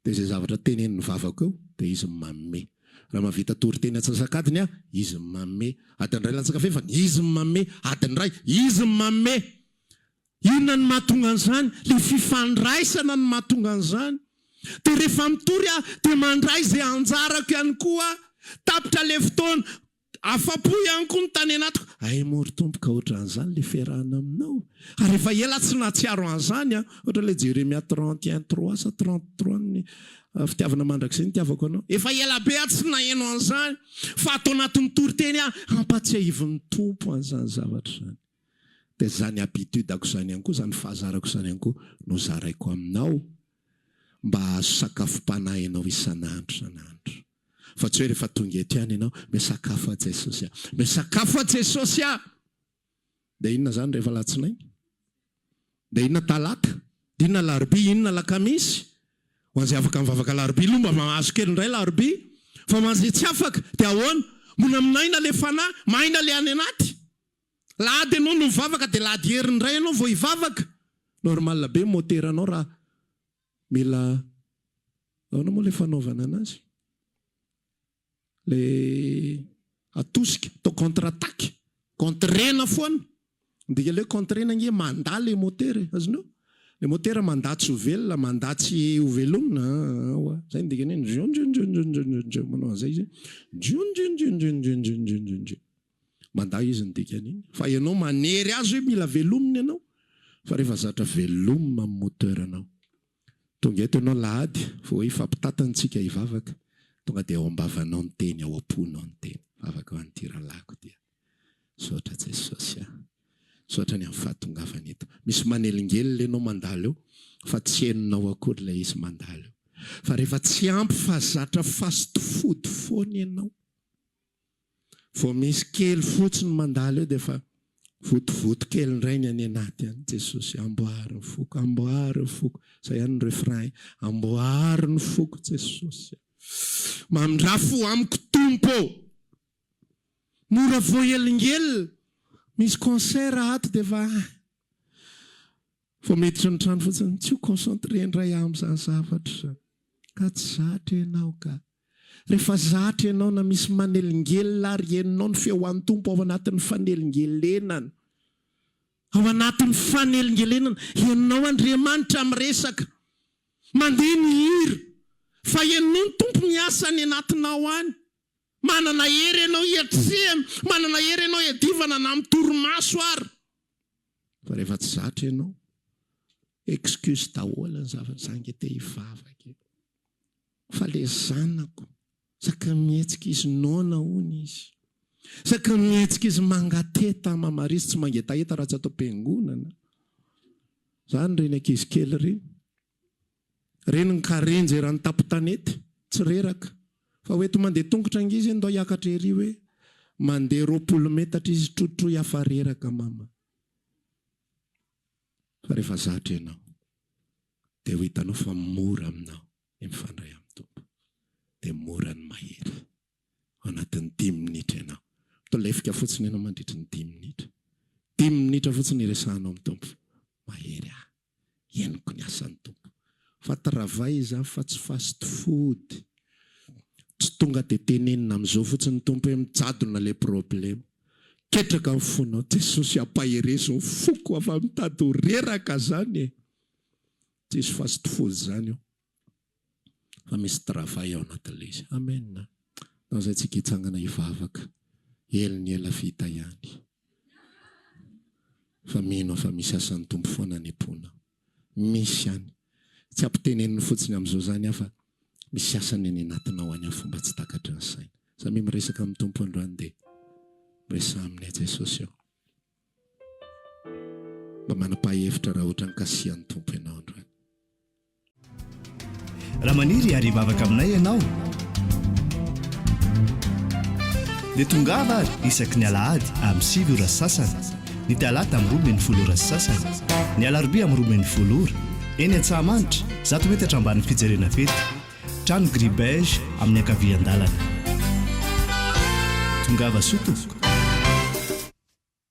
Dia izay zavatra tenenin'ny vavako eo dia Izy no manome. Raha mahavita toriteny antsasak'adiny aho, Izy no manome. Adiny iray latsaka fahefany, Izy no manome. Adiny iray, Izy no manome. Inona no mahatonga an'izany? Ilay fifandraisana no mahatonga an'izany. Dia rehefa mitory aho dia mandray izay anjarako ihany koa aho. Tapitra ilay fotoana, afa-po ihany koa ny tany anatiko. Hay moa ry Tompo ka ohatran'izany ilay fiarahana aminao. Ary efa ela aho tsy nahatsiaro an'izany an. Ohatra ilay Jeremia 31 trois sa 33 ny fitiavana mandrakizay nitiavako anao. Efa ela be aho tsy naheno an'izany. Fa ato anatin'ny toriteny aho ampatsiahivin'ny Tompo an'izany zavatra izany. Dia izany habitude-ko izany ihany koa, izany fahazarako izany ihany koa no zaraiko aminao mba hahazo sakafom-panahy ianao isan'andro isan'andro. Fa tsy hoe rehefa tonga eto ihany ianao, misakafo aho Jesosy a! Misakafo aho Jesosy a! Dia inona izany rehefa alatsinainy? Dia inona talata? Dia inona alarobia? Inona alakamisy? Ho an'izay afaka mivavaka alarobia aloha mba mahazo kely indray alarobia. Fa ho an'izay tsy afaka dia ahoana? Mbola minaina ilay fanahy, maina ilay any anaty. Lahady ianao no mivavaka dia lahady heriny indray ianao vao hivavaka. Normal be moteranao raha mila ahoana moa ilay fanaovana anazy? Ilay atosika, atao contre attaque, contrena foana. Ny dikan'ilay hoe contrena ange mandà ilay motera e, azonao? Ilay motera mandà tsy ho velona, mandà tsy ho velomina, aa oa. Izay no dikany hoe njonjonjonjonjonjonjonjo, manao an'izay izy hoe njonjonjonjonjonjonjonjonjonjo. Mandà izy ny dikan'iny. Fa ianao manery azy hoe mila velomina ianao. Fa rehefa zatra velomina ny moteur anao. Tonga eto ianao lahady vao hoe hifampitatana tsika hivavaka. Tonga dia ao am-bavanao ny teny, ao am-ponao ny teny. Vavaka ho an'ity rahalahiko ity. Misaotra Jesosy a. Misaotra ny amin'ny fahatongavany eto. Misy manelingelina ianao mandalo eo fa tsy henonao akory ilay izy mandalo eo. Fa rehefa tsy ampy fa zatra fast food foana ianao. Vao misy kely fotsiny mandalo eo dia efa votovoto kely indray ny any anaty any. Jesosy, amboary ny foko, amboary ny foko. Izay ihany ny refrain, amboary ny foko Jesosy. Mamindrà fo amiko Tompo ô. Mora voahelingelina. Misy concert ato dia efa ah. Vao miditra ny trano fotsiny, tsy ho concentré indray aho amin'izany zavatra izany. Ka tsy zatra ianao ka. Rehefa zatra ianao na misy manelingelina ary henonao ny feo an'ny Tompo ao anatin'ny fanelingelenana. Ao anatin'ny fanelingelenana, henonao Andriamanitra miresaka. Mandeha ny hira. Fa henonao ny Tompo miasa any anatinao any. Manana hery ianao hiatrehana, manana hery ianao hiadivana na amin'ny torimaso ary. Fa rehefa tsy zatra ianao, excuse daholo ny zavatra, za nge te hivavaka e. Fa le zanako, saka mihetsika izy noana hono izy. Saka mihetsika izy mangateta mama izy tsy mangetaheta raha tsy ato am-piangonana. Zany ireny ankizy kely ireny. Ireny ny karenjy eran'ny tampon-tanety, tsy reraka. Fa ho ento mandeha tongotra ange izy ndao hiakatra ery hoe mandeha 20 metatra izy trotroy afa reraka mama. Fa rehefa zatra ianao dia ho hitanao fa mora aminao ny mifandray amin'ny Tompo. Dia mora ny mahery. Ao anatin'ny dimy minitra ianao. Mitolefika fotsiny ianao mandritry ny dimy minitra. Dimy minitra fotsiny iresahanao amin'ny Tompo. Mahery ahy. Henoko ny asan'ny Tompo. Fa travail izany fa tsy fast food. Tsy tonga dia tenenina amin'izao fotsiny ny Tompo hoe mijadona ilay problema. Ketraka ny fonao. Jesosy ampaherezo ny foko afa mitady ho reraka zany e. Tsisy fast food zany io. Fa misy travail ao anatin'ilay izy. Amen. Ndao zay tsika hitsangana hivavaka. Ela ny ela vita ihany. Fa mino aho fa misy asan'ny Tompo foana any am-ponao. Misy any. Tsy ampiteneniny fotsiny amin'izao izany aho fa misy asany any anatinao any amin'ny fomba tsy takatry ny saina. Samia miresaka amin'ny Tompo androany dia miresaha aminy Jesosy ô. Mba manapaha hevitra raha ohatra nikasihan'ny Tompo ianao androany. Raha maniry ary hivavaka aminay ianao dia tongava ary isaky ny alahady amin'ny 9 ora sy sasany, ny talata amin'ny 12 ora sy sasany, ny alarobia amin'ny 12 ora, eny Antsahamanitra, zato metatra ambanin'ny fijerena fety, trano gris beige amin'ny ankavian-dalana. Tongava soa tompoko.